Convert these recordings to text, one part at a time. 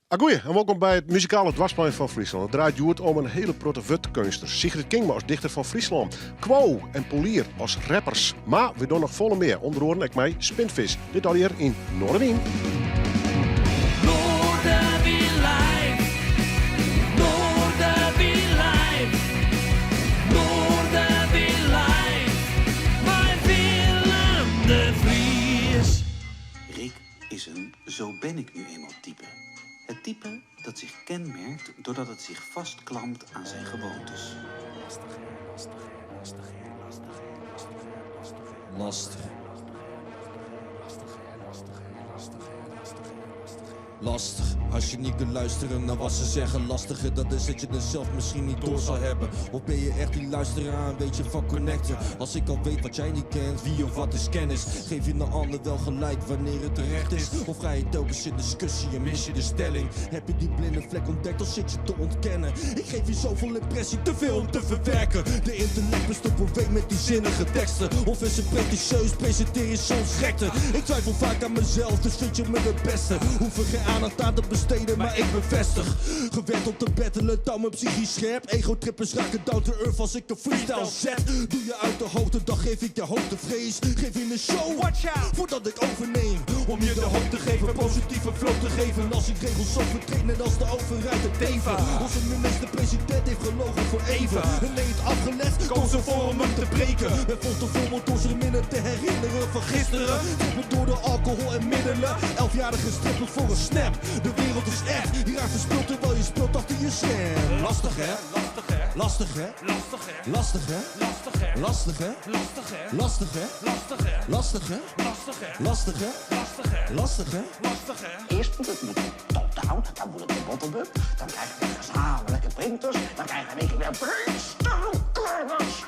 Agoeie en wolkom by it muzikale doarpsplein fan Fryslân. It draait hjoed om in hiele protte wurdkeunsters. Sigrid Kingma as dichter fan Fryslân, Quo en Poelier as rappers. Mar we dogge noch folle mear, ûnder oaren ek mei Spintvis. Dit allegear yn Noardewyn. Noardewyn live, Noardewyn live, Noardewyn live, mei Willem de Vries. Rick is een zo ben ik nu eenmaal type. Het type dat zich kenmerkt doordat het zich vastklampt aan zijn gewoontes. Lastig. Lastig, als je niet kunt luisteren naar wat ze zeggen. Lastiger, dat is dat je het zelf misschien niet door zal hebben. Of ben je echt die luisteraar, weet je van connecten. Als ik al weet wat jij niet kent, wie of wat is kennis. Geef je een ander wel gelijk wanneer het terecht is. Of ga je telkens in discussie en mis je de stelling. Heb je die blinde vlek ontdekt of zit je te ontkennen? Ik geef je zoveel impressie, te veel om te verwerken. De intellect bestond probleem met die zinnige teksten. Of is het pretentieus, presenteer je soms gekte. Ik twijfel vaak aan mezelf, dus vind je me de beste. Hoef er geen aandacht aan te besteden, maar ik bevestig. Gewend om te battelen, touw me psychisch scherp. Ego-trippers raken down to earth als ik een freestyle zet. Doe je uit de hoogte, dan geef ik je hoogtevrees. Geef in de show, Watch out! voordat ik overneem. Om je de hoop te geven, positieve flow te geven. Als ik regels overtreed, net als de overheid het teven. Onze minister-president heeft gelogen voor even. Een leed afgelegd, koos ervoor om hem te breken. Men vond de formel door zich minder te herinneren van gisteren. Trippen door de alcohol en middelen. Elfjarige strippen voor een snap. De wereld is echt, je raakt verspild terwijl je speelt achter je scherm. Lastig hè? Lastig hè? Lastig hè? Lastig hè? Lastig hè? Lastig hè? Lastig hè? Lastig hè? Lastig hè? Lastig hè? Lastig hè? Lastig hè? Lastig hè? Lastig hè? Lastig hè? Lastig hè? Eerst moet het met een top-down, dan moet het een bottom-up, dan krijgen we gezamenlijke printers, dan krijgen we weer brainstormcorners.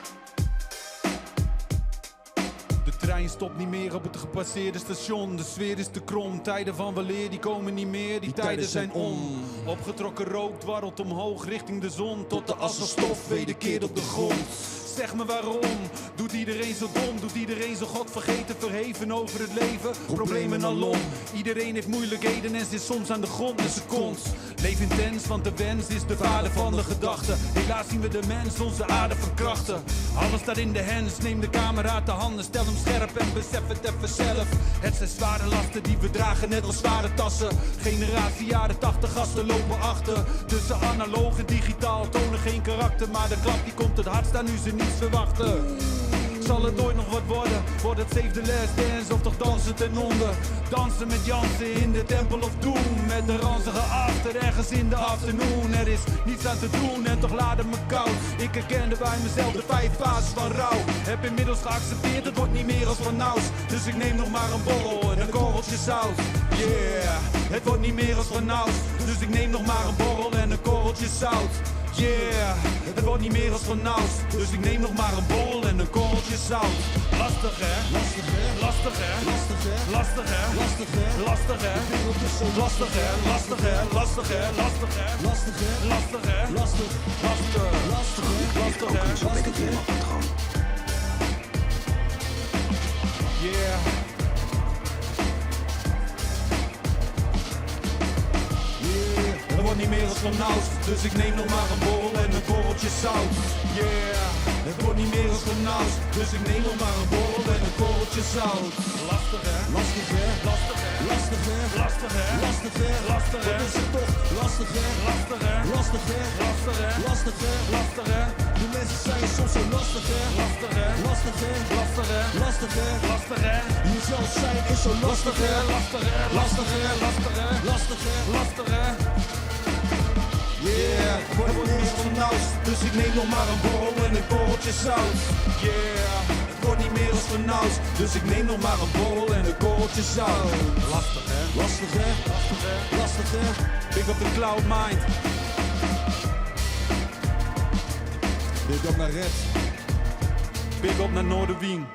De trein stopt niet meer op het gepasseerde station. De sfeer is te krom. Tijden van weleer die komen niet meer. Die, tijden zijn om. Opgetrokken rook dwarrelt omhoog richting de zon. Tot de as als stof wederkeert op de grond. Zeg me waarom? Doet iedereen zo dom? Doet iedereen zo godvergeten, verheven over het leven? Problemen alom. Iedereen heeft moeilijkheden en zit soms aan de grond met zijn kont. Leef intens, want de wens is de vader van de gedachte. Helaas zien we de mens onze aarde verkrachten. Alles staat in de hens, neem de camera te handen. Stel hem scherp en besef het even zelf. Het zijn zware lasten die we dragen, net als zware tassen. Generatie jaren 80 gasten lopen achter. Tussen analoog en digitaal tonen geen karakter. Maar de klap die komt het hardst aan nu ze niets verwachten. Zal het ooit nog wat worden? Wordt het Save the Last Dance of toch dansen ten onder? Dansen met Jansen in de Temple of Doom. Met de ranzige achter ergens in de afternoon. Er is niets aan te doen en toch laat het me koud. Ik herkende bij mezelf de vijf fases van rouw. Heb inmiddels geaccepteerd, het wordt niet meer als van ouds. Dus ik neem nog maar een borrel en een korreltje zout. Yeah, het wordt niet meer als van ouds. Dus ik neem nog maar een borrel en een korreltje zout. Yeah, het wordt niet meer als van ouds. Dus ik neem nog maar een borrel en een korreltje zout. Lastig hè? Lastig hè? Lastig hè? Lastig hè? Lastig hè? Lastig hè? Lastig hè? De wereld is zo Lastig hè? Lastig hè? Lastig hè? Lastig hè? Lastig hè? Lastig hè? Lastig. Lastig. Lastig hè? Rick heeft Lastig ook hè? een zo ben ik nu eenmaal patroon. Yeah. Yeah. Het wordt niet meer als van ouds, dus ik neem nog maar een borrel en een korreltje zout. Yeah, het wordt niet meer als van ouds, dus ik neem nog maar een borrel en een korreltje zout. Lastig hè? Lastig hè? Lastig hè? Lastig hè? Lastig hè? Lastig hè? Lastig hè? Wat is het toch? Lastig hè? Lastig hè? Lastig hè? Lastig hè? Lastig hè? Lastig hè? De mensen zijn soms zo lastig hè? Lastig hè? Lastig hè? Lastig hè? Lastig hè? Lastig hè? Jezelf zijn is zo lastig hè? Lastig hè? Lastig hè? Lastig hè? Lastig hè? Lastig hè? Yeah. Het wordt niet meer als van ouds, dus ik neem nog maar een borrel en een korreltje zout. Yeah, het wordt niet meer als van ouds, dus ik neem nog maar een borrel en een korreltje zout. Lastig hè? Lastig hè? Lastig hè? Lastig hè? Big up the cloud mind. Big up naar Red. Big up naar Noorderwien.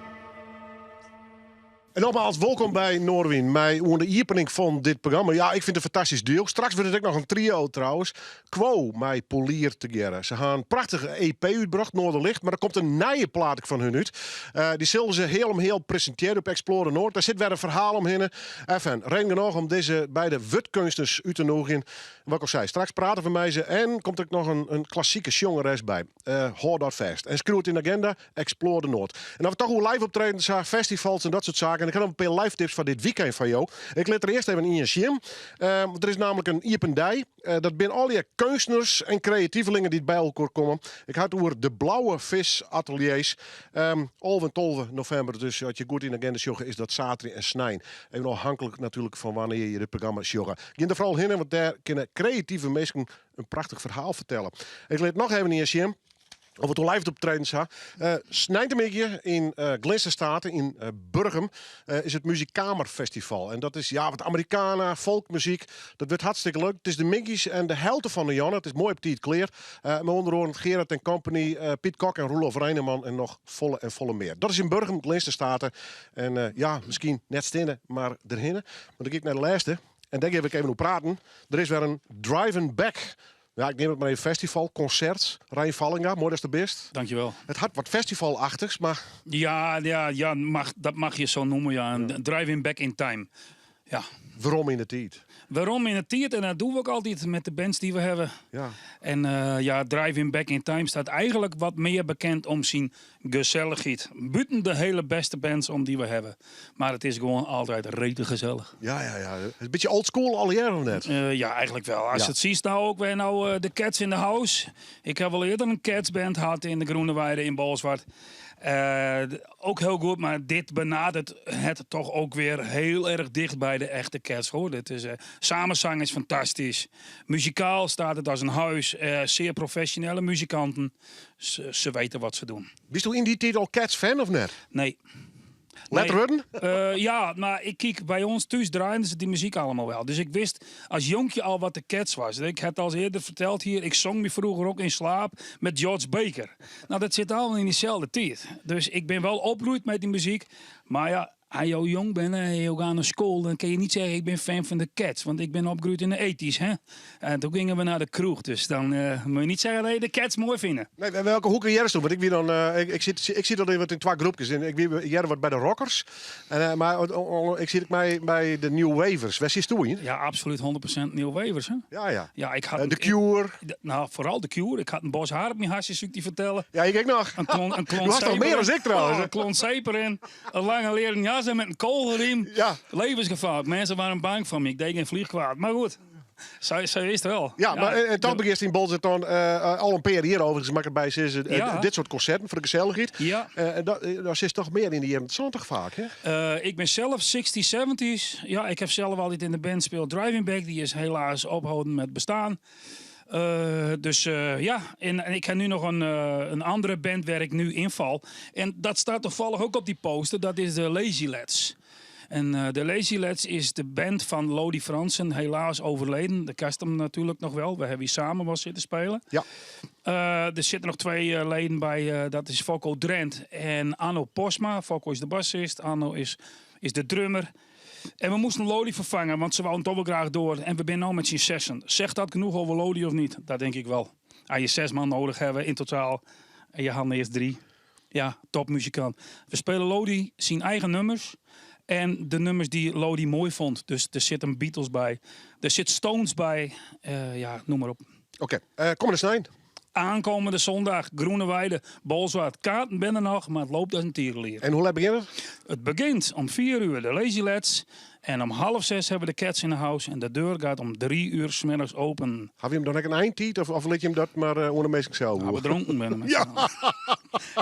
En nogmaals, welkom by Noardewyn. Mei oan de iepening fan dit programma. Ja, ik fyn it in fantastysk duo. Straks wurdt it ek noch in trio trouwens. Quo mei Poelier tegearre. Se ha in prachtige EP útbrocht, Noorderlicht. Mar der komt in nije plaat fan hun út. Uh, dy sille se hiel om hiel presintearje op Explore Noord. Dêr sit wer in ferhaal omhinne. Enfin, reden genôch om dizze beide wurdkeunstners út te nûgjen. Wat ik al sei, straks prate we mei se en komt der ek noch in klassike sjongeres by. Uh, hâld dat fêst. En skriuw it yn de agenda, Explore de Noord. En as we toch oer live optredens ha, festivals en dat soart saken. Ik ha noch in pear live tips foar dit wykein foar jo. Ik lit der earst even ien sjen. Uh, want der is nammentlik in iepen dei. Uh, dat binne allegear keunstners en kreativelingen dy't by elkoar komme. Ik ha it oer de Blauwe Vis Ateliers. Um, 11 en 12 novimber, dus as je goed yn de agenda sjogge, is dat saterdei en snein. Even ôfhinklik natuerlik fan wannear't je dit programma sjogge. Gean der foaral hinne, want dêr kinne kreative minsken in prachtich ferhaal fertelle. Ik lit noch even ien sjen. As we it oer live optredens ha. Uh, Sneintemiddei yn uh, Glinsterstate yn uh, Burgum uh, is it Muziekkamenfestival. En dat is ja, wat Americana, folkmuzyk. Dat wurdt hartstikke leuk. It is de middeis en de helte fan de jûn. It is moai op tiid klear. Uh, mei ûnder oaren Gerard en Company, uh, Piet Kok en Roelof Reineman en noch folle en folle mear. Dat is yn Burgum, Glinsterstate. En uh, ja, miskien net steane, mar derhinne. Want dan gean ik nei de lêste. En dêr gean we even oer praten. Der is wer in Driving Back. Ja, ik neam it mar even festival, konsert. Rein Vallinga, moai datst der bist. Dankjewel. It hat wat festivalachtichs, mar... Ja, dat mag je zo noemen, ja. Een driving back in time. Ja. Werom yn de tiid. Werom yn de tiid en dat dogge we ek altyd met de bands dy't we hawwe. Ja. En uh, ja, Driving Back in Time stiet eigentlik wat mear bekend om syn gesellichheid. Bûten de hiele bêste bands om dy't we hawwe. Mar it is gewoan altyd rete gesellich. Ja. In bytsje old school allegear of net? Uh, ja, eigentlik wol. As it siest no ek wer no uh, de Cats in the House. Ik ha wol earder in Cats band hân yn de Groene Weide yn Bolsward. Uh, ook heel goed, maar dit benadert het toch ook weer heel erg dicht bij de echte Cats. Hoor. Dit is, samenzang is fantastisch. Muzikaal staat het als een huis. Zeer professionele muzikanten. Ze weten wat ze doen. Bisto yn dy tiid al Cats fan of net? Nee. Letter wurden? Ja, mar ik kyk, by ús thús draaiden se dy muzyk allegear wol. Dus ik wist as jonkje al wat de Cats wie. Ik ha it al earder ferteld hjir, ik song my froeger ek yn sliep mei George Baker. No, dat sit al yn dyselde tiid. Dus ik bin wol opgroeid mei dy muzyk. Mar ja, as jo jong binne en jo geane nei skoalle, dan kinne je net sizze ik bin fan fan de Cats, want ik bin opgroeid yn de eighties. Hè? En doe gyngen we nei de kroech, dus dan moatte je net sizze dat je de Cats moai fine. Nee, welke hoeke hearsto? Want ik wie dan, ik sit al wat yn twa groepkes. Ik wie earder wat by de rockers. En, mar ik sit by, by de New Wavers. Wêr sitsto yn? Ja, absolút 100% New Wavers. Hè? Ja. Ja, ik ha The Cure. No, foaral The Cure. Ik ha in bos hier op myn harsens, soe ik dy fertelle. Ja, ik ek noch. In klont Do hast noch mear as ik trouwens. Oh, in klont zeep deryn. In lange learen jas en mei in kogelriem. Levensgefaarlik. Minsken wiene bang foar my. Ik die gjin fleach kwea. Mar goed, sa is it wol. Ja, mar en dan begjinst yn Bolsward dan al in pear jier overigens, moat ik derby sizze, dit soart konserten foar de gesellichheid. En dat is dochs mear yn de jierren 70 faak, hè? Ik bin sels 60s, 70s. Ja, ik ha sels altyd yn de band spile Driving Back. Dy is helaas opholden mei bestean. Dus ja, en ik ha no noch in oare band wêr't ik no ynfal. En dat stiet tafallich ek op dy poster, dat is de Lazy Lads. En de Lazy Lads is de band fan Lodi Fransen, helaas overleden. Do kenst him natuerlik noch wol. We hawwe hjir samen wol sitten spyljen. Der sitte noch twa leden by. Dat is Fokko Drent en Anno Posma. Fokko is de bassist, Anno is de drummer. En we moasten Lodi ferfange, want se woene dochs wol graach troch. En we binne no mei syn sessen. Zegt dat genoeg over Lodi of niet? Dat tink ik wol. As je seis man nedich hawwe yn totaal en je ha earst drie. Ja, topmuzikant. We spylje Lodi syn eigen nûmers. En de nûmers dy't Lodi moai fûn. Dus der sitte Beatles by. Der sit Stones by. Ja, neam mar op. Oké, kommende snein. Aankomende zondag, Groene Weide, Bolsward. Kaarten binne der noch, mar it lûkt as in tierelier. En hoe let begjint it? It begjint om 4 uur, de Lazy Lads. En om 5.30 hawwe we de Cats in the House. En de doar giet om 3 uur 's middeis iepen. Hawwe je him dan ek in eintiid of lit je him dat mar oan de minsken sels? No, we dronken binne.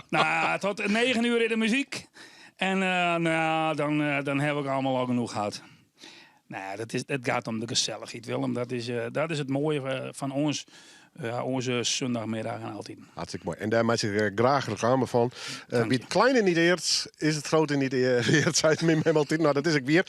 No, oant 9 oere yn de muzyk. En no, dan ha ik allegear al genôch hân. No, it giet om de gesellichheid, Willem. Dat is it moaie fan ús. Ja, onze zondagmiddag en altijd. Hartstikke mooi. En daar maak ik graag reclame van. Wie het kleine niet eert, is het grote niet eert. Zei het mijn altijd. Nou, dat is ik weer.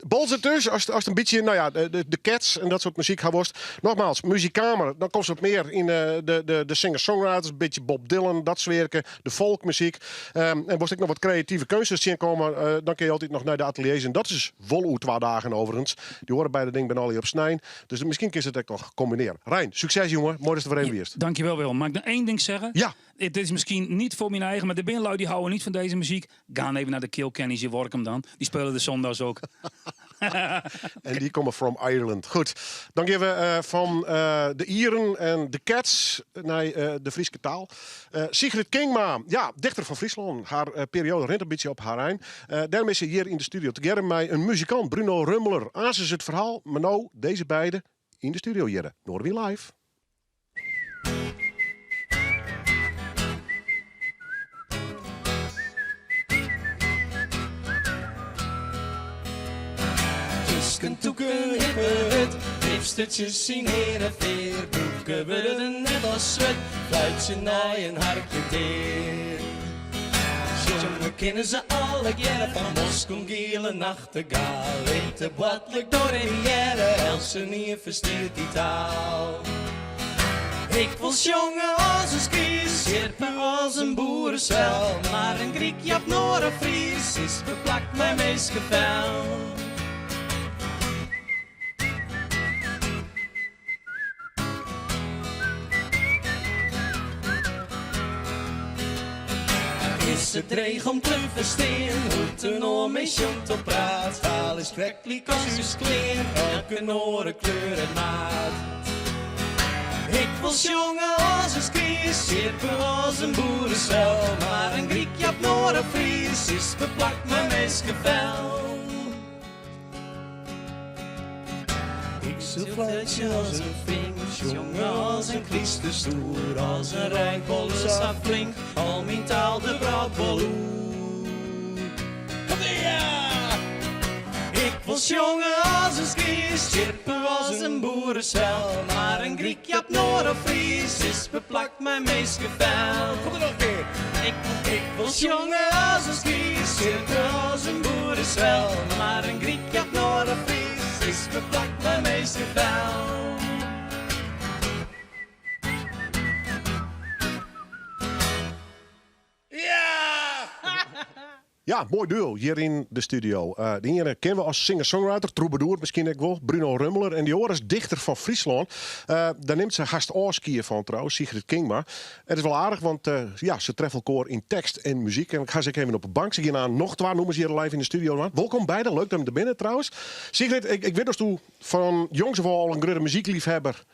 Bolzert dus, als het een beetje, nou ja, de Cats en dat soort muziek gaat worst. Nogmaals, muziekkamer, dan komt ze wat meer in de singer-songwriters. Een beetje Bob Dylan, dat sfeerke, de folkmuziek. En moest ik nog wat creatieve keuzes zien komen, dan kun je altijd nog naar de ateliers. En dat is wol 2 dagen overigens. Die horen bij de ding ben al op snijn. Dus misschien kun je het ook nog combineren. Rein, succes jongen. Mooi dat je er weer Ja, eerst. Dankjewel Willem. Mag ik nog één ding zeggen? Ja. Het is misschien niet voor mijn eigen, maar de binnenlui die houden niet van deze muziek. Ga even naar de Kilkennys in Workum dan. Die spelen de zondags ook. En die komen from Ireland. Goed, dan gaan we van de Ieren en de Cats naar de Friese taal. Sigrid Kingma, ja, dichter van Friesland. Haar periode rent een beetje op haar eind. Daarom is ze hier in de studio. Together met een muzikant, Bruno Rummeler. Aas is het verhaal, maar nou deze beiden in de studio hier. Noardewyn Live. Tusken toeken hippe hipstertjes in herenveer, broeken worden net als zwet, fluitje naai en harkje teer. Jongen kennen ze alle jaren van Moskou, Giele, Nachtegaal, de boatlik door de jaren, Elsenien verstuurt die taal. Ik wil jongen als een skies, sjerpen als een boerenzuil, maar een Griek, Jap, Noor of Fries is beplakt mijn meest gevel. Is het dreig om te verstaan, hoe een oor mee jongt op praat. Taal is kreklik als uw kleer, elke oren kleur en maat. Ik wil jongen als een skies, sjerpen als een boerenzuil, maar een Griek, Jap, Noor of Fries is beplakt mijn meest gevel. Ik zal fluitje als een vink, jongen als een Christusstoer, als een rijkbolle flink, al mijn taal de braadboloer. Kom hier! Ik was jongen als een skies, chirpen als een boerenzuil, maar een Griek, Jap, Noor of Fries is beplakt mijn meest gevel. Kom er nog een keer. Ik was jongen als een skies, chirpen als een boerenzuil, maar een Griek, Jap, Noor of Fries is beplakt mijn meest gevel. Ja! Ja, mooi duo hier in de studio. De ene kennen we als singer-songwriter, troubadour misschien ook wel, Bruno Rummeler. En die oor is dichter van Friesland. Daar neemt ze gast Oorskier van trouwens, Sigrid Kingma. Het is wel aardig, want ze treffen elkaar in tekst en muziek. En ik ga ze even op de bank. Ze gaan aan nog twee noemen ze hier live in de studio. Man. Welkom beiden, leuk dat je er binnen trouwens. Sigrid, ik weet dat u van jongs af aan al een grote muziekliefhebber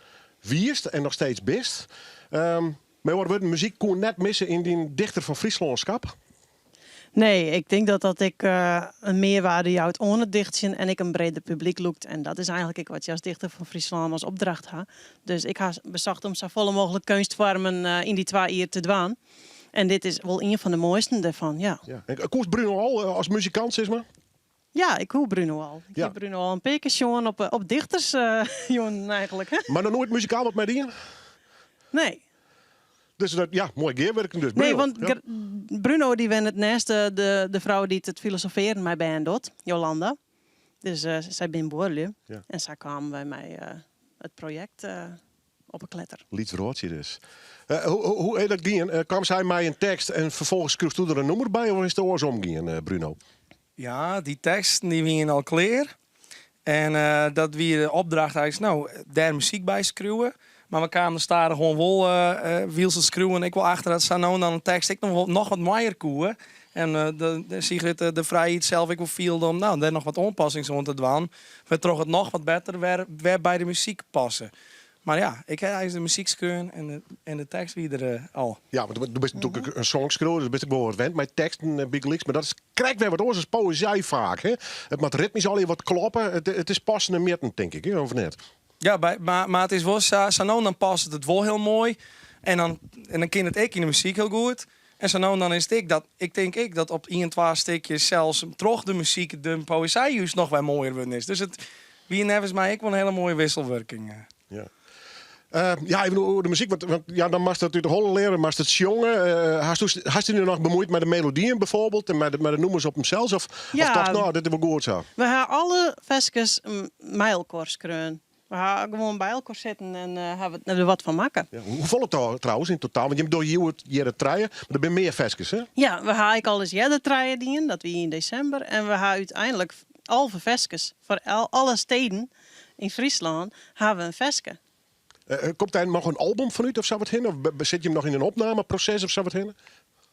wierst en nog steeds bist. Maar wat wordt muziek kon net missen in die dichter van Frieslandschap? Nee, ik denk dat ik een meerwaarde jouwt oan het dichtsjen en ik een breder publiek loekt. En dat is eigenlijk ik wat je als dichter van Friesland als opdracht ha. Dus ik ha bezocht om zo volle mogelijk kunstvormen in die 2 jaar te dwaan. En dit is wel een van de mooiste daarvan, ja. Ja. En koest Bruno al als muzikant, zeg maar? Ja, ik hoor Bruno al. Ik heb Bruno al een paar keer jongen op dichters jongen eigenlijk. Hè? Maar nog nooit muzikaal wat met die? Nee. Dus dat, ja, mooi geerwerking dus. Nee, Bruno, want ja. Bruno die went het naast de vrouw die het filosoferen mij bij dot, Jolanda. Dus zij ben boerlu. En zij kwam bij mij het project op een kletter. Liets roodje dus. Hoe heet dat ging? Kwam zij mij een tekst en vervolgens kreeg toen er een nummer bij of is het oorsom ging, Bruno? Ja, die tekst die wien al klaar. En dat wie de opdracht eigenlijk, daar muziek bij schreeuwen. Maar we kwamen er staren gewoon wel wiels te schreeuwen. Ik wil achter dat staan nou dan een tekst ik nog wat mooier koeien. En de Sigrid de vrijheid zelf, ik wil viel om, daar nog wat aanpassingen om te doen. We trokken het nog wat beter weer bij de muziek passen. Maar ja, ik heb eigenlijk de muziek schreeuwen en de tekst weer er al. Ja, want du bist natuurlijk een songschreeuwer, dus bist ik wel wat wend met teksten, big leagues. Maar dat is krijg weer wat oors als poëzie vaak. Hè? Het moet ritmisch al wat kloppen. Het is passende mitten, denk ik, hè, of net? Ja, maar het is wel zo, zo nou, dan past het wel heel mooi. En dan kan het ik in de muziek heel goed. En zo nou, dan is het ik dat, ik denk ik dat op 1, 2 stukjes zelfs toch de muziek, de poëzie juist nog wel mooier worden is. Dus het, wie nevens mij, ik wel een hele mooie wisselwerking. Ja. Ja, even oer de muzyk. Want ja, dan moatst it út de holle leare, moatst it sjongen. Hast dy noch bemuoid mei de melodyen bijvoorbeeld en mei de nûmers op himsels? Of, Ja. of tochtst, no, dit is wol goed sa? We ha alle ferskes mei elkoar skreaun. We ha gewoan by elkoar sitten en ha we der wat fan makke. Ja, hoefolle trouwens yn totaal? Want jim dogge hjoed hjir trije, mar der binne mear ferskes, hè? Ja, we ha ek al ris earder trije dien, dat wie yn desimber. En we ha úteinlik 11 ferskes. Foar alle steden yn Fryslân ha we in ferske. Komt dêr noch in album fan út of sa wat hinne? Of sit jim noch yn in opnameproses of sa wat hinne?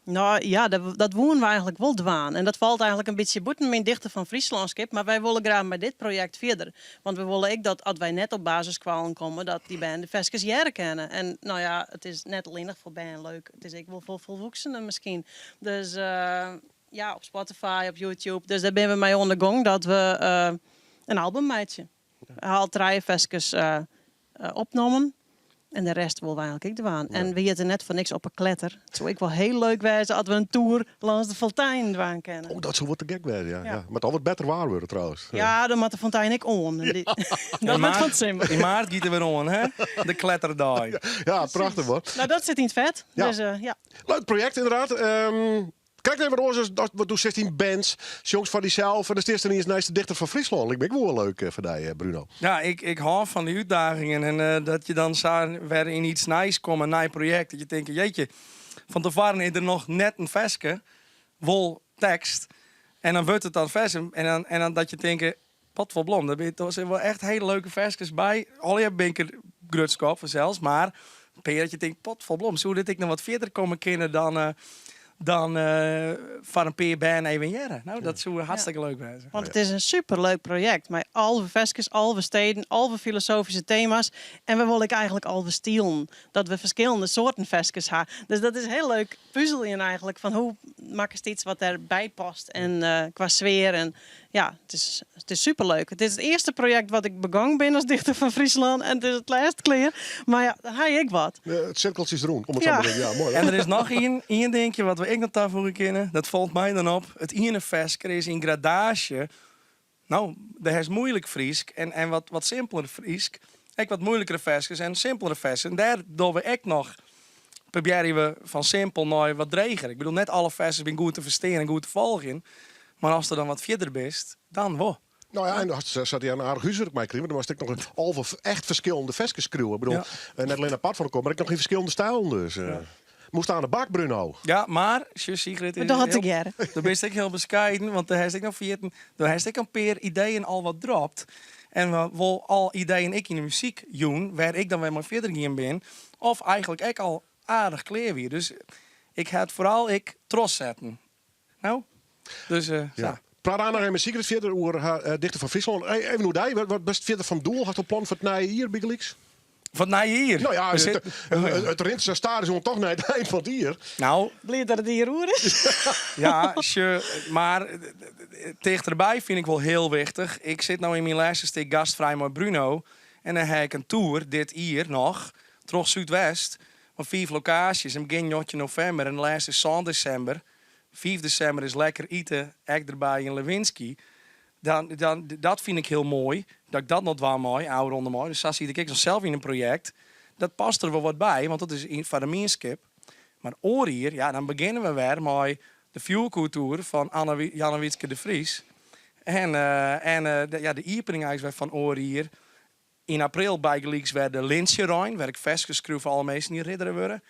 No ja, dat woenen we eigenlik wol dwaan. En dat falt eigenlik in bytsje bûten myn Dichter fan Fryslânskip, mar wy wolle graach mei dit projekt fierder. Want we wolle ek dat as wy net op basisskoallen komme, dat dy bern de ferskes hearre kinne. En no ja, it is net allinnich foar bern leuk, it is ek wol foar folwoeksenen miskien. Dus ja, op Spotify, op YouTube. Dus dêr binne we mei oan de gong dat we in album meitsje. We ha al trije ferskes opnommen. En de rest wolle we eigenlik ek dwaan. En we hjitte net foar niks Op 'e Kletter. It soe ek wol hiel leuk wêze as we in toer lâns de fontein dwaan kinne. Oh, dat soe wol te gek wêze, ja. Ja. Moat al wat better waar wurde trouwens. Ja, dan moat de fontein ek oan. Dat wurdt fan 't simmer. Yn maart giet er wer oan, hè? De kletterdei. Ja, prachtich hoor. No, dat sit yn it fet. Ja. Dus, ja. Leuk projekt ynderdaad. Krekt even wat oars as dat wat do sitst yn bands, sjongst foar dysels en dan steast yniens neist de dichter fan Fryslân. Liket my ek wol leuk foar dy, Bruno. Ja, ik hâld fan dy útdagingen en dat je dan sa wer yn iets nijs komme, in nij projekt. Dat je tinke, jeetje, fan tefoaren is der noch net in ferske, wol tekst. En dan wurdt it dan fers en dan dat je tinke, potferblom, dêr binne toch wol echt hiele leuke ferskes by. Allegear bin ik der grutsk op fansels, mar in pear dat je tinke, potferblom, soe dit ek noch wat fierder komme kinne dan foar in pear bern even hearre? No, dat soe hartstikke leuk wêze. Want it is in superleuk projekt mei 11 ferskes, 11 steden, 11 filosofyske tema's en we wolle ek eigenlik 11 stilen, dat we ferskillende soarten ferskes ha. Dus dat is hiel leuk puzeljen eigenlik fan hoe makkest iets wat derby past en kwa sfear en ja, it is superleuk. It is it earste projekt wat ik begong bin as Dichter fan Fryslân en it is it lêst klear. Mar ja, dan ha je ek wat. It sirkeltsje is rûn, om it sa mar te sizzen. Ja, moai. En der is noch ien dinkje wat we ek noch tafoegje kinne. Dat falt my dan op. It iene ferske is yn gradaasje. No, dêr hast muoilik Frysk en wat simpeler Frysk. Ek wat muoilikere ferskes en simpelere ferskes. En dêr dogge we ek noch, probearje we fan simpel nei wat dreger. Ik bedoel, net alle ferskes binne goed te ferstean en goed te folgjen. Mar ast der dan wat fierder bist, dan wol. No ja, en dan hast sa dy in aardich húswurk meikrigen, want dan moatst ek noch 11 echt ferskillende ferskes skriuwe. Ik bedoel, net allinne apart fan elkoar, mar ek noch yn ferskillende stylen dus. Moast oan de bak, Bruno. Ja, mar, sjoch Sigrid, We dogge it tegearre. Do bist ek hiel beskeiden, want dêr hast ek noch ferjitten, do hast ek in pear ideeën al wat dropt. En we wol al ideeën ek yn de muzyk jûn, wêr ik dan wer mei fierder gien bin, of eigenlik ek al aardich klear wie. Dus ik ha it foaral ek trochsetten. No, dus sa. Praat aanst noch even mei Sigrid fierder oer har Dichter fan Fryslân. Even oer dy, wat bist fierder fan doel? Hast al plan foar it nije jier bygelyks? Foar it nije jier? No ja, it rint sa stadichoan toch nei it ein fan it jier. No. Bliid dat it jier oer is. Ja, sjoch, mar tichterby fyn ik wol hiel wichtich. Ik sit no yn myn lêste stik Gastvrij mei Bruno en dan ha ik in toer dit jier noch troch Súdwest Fan fiif lokaasjes en begjin 19 novimber en de lêste is sân desimber. Fiif desimber is lekker ite, ek derby yn Lewinsky. Dan, dan, dat fyn ik hiel moai, dat ik dat noch dwaan mei, ôfrûne mei. Dus sa siet ik ek sels yn in projekt. Dat past der wol wat by, want dat is foar de mienskip. Mar oar jier, ja, dan begjinne we wer mei de Fjoerkoertoer fan Anne, Jannewietske de Vries. En, en de, ja, de iepening eins wer fan oar jier. Yn april bygelyks wer de Lintsjerein, wêr ik ferskes skriuw foar alle minsken dy't riddere wurde.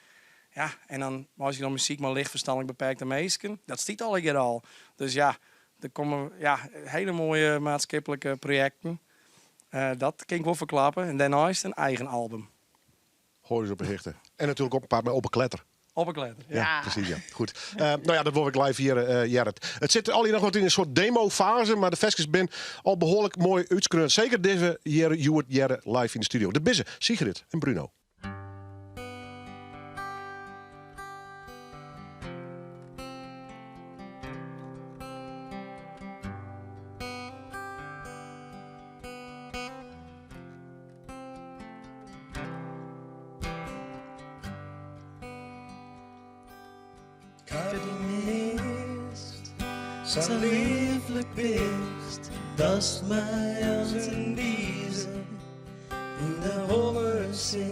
Ja, en dan meitsje ik noch muzyk mei licht ferstanlik beperkte minsken. Dat stiet allegear al. Dus ja, der komme ja, hiele moaie maatskiplike projekten. Dat kin ik wol ferklappe. En dêrneist in eigen album. Hâld ús op 'e hichte. En natuerlik op in part mei Op 'e Kletter. Op 'e Kletter, ja. Ja, presys, ja. Goed. No ja, dat wol ik live hjir hearre. It sit allegear noch wat yn in soart demo-faze, mar de ferskes binne al behoarlik moai útskreaun. Seker dizze hjir hjoed hearre live yn de studio. Dêr binne se, Sigrid en Bruno. 'K Ha dy mist, sa leaflik bist, datst my as in diesel yn 'e holle. Sist.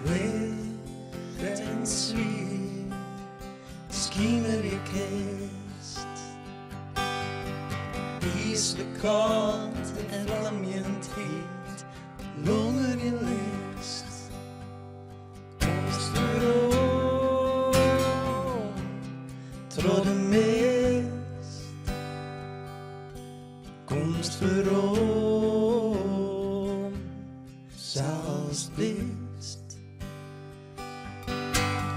Licht en swier, skimerje kinst. Yslik kâld en flamjend hyt, longerje litst. Komst werom troch de mist. Komst werom sa ast bist.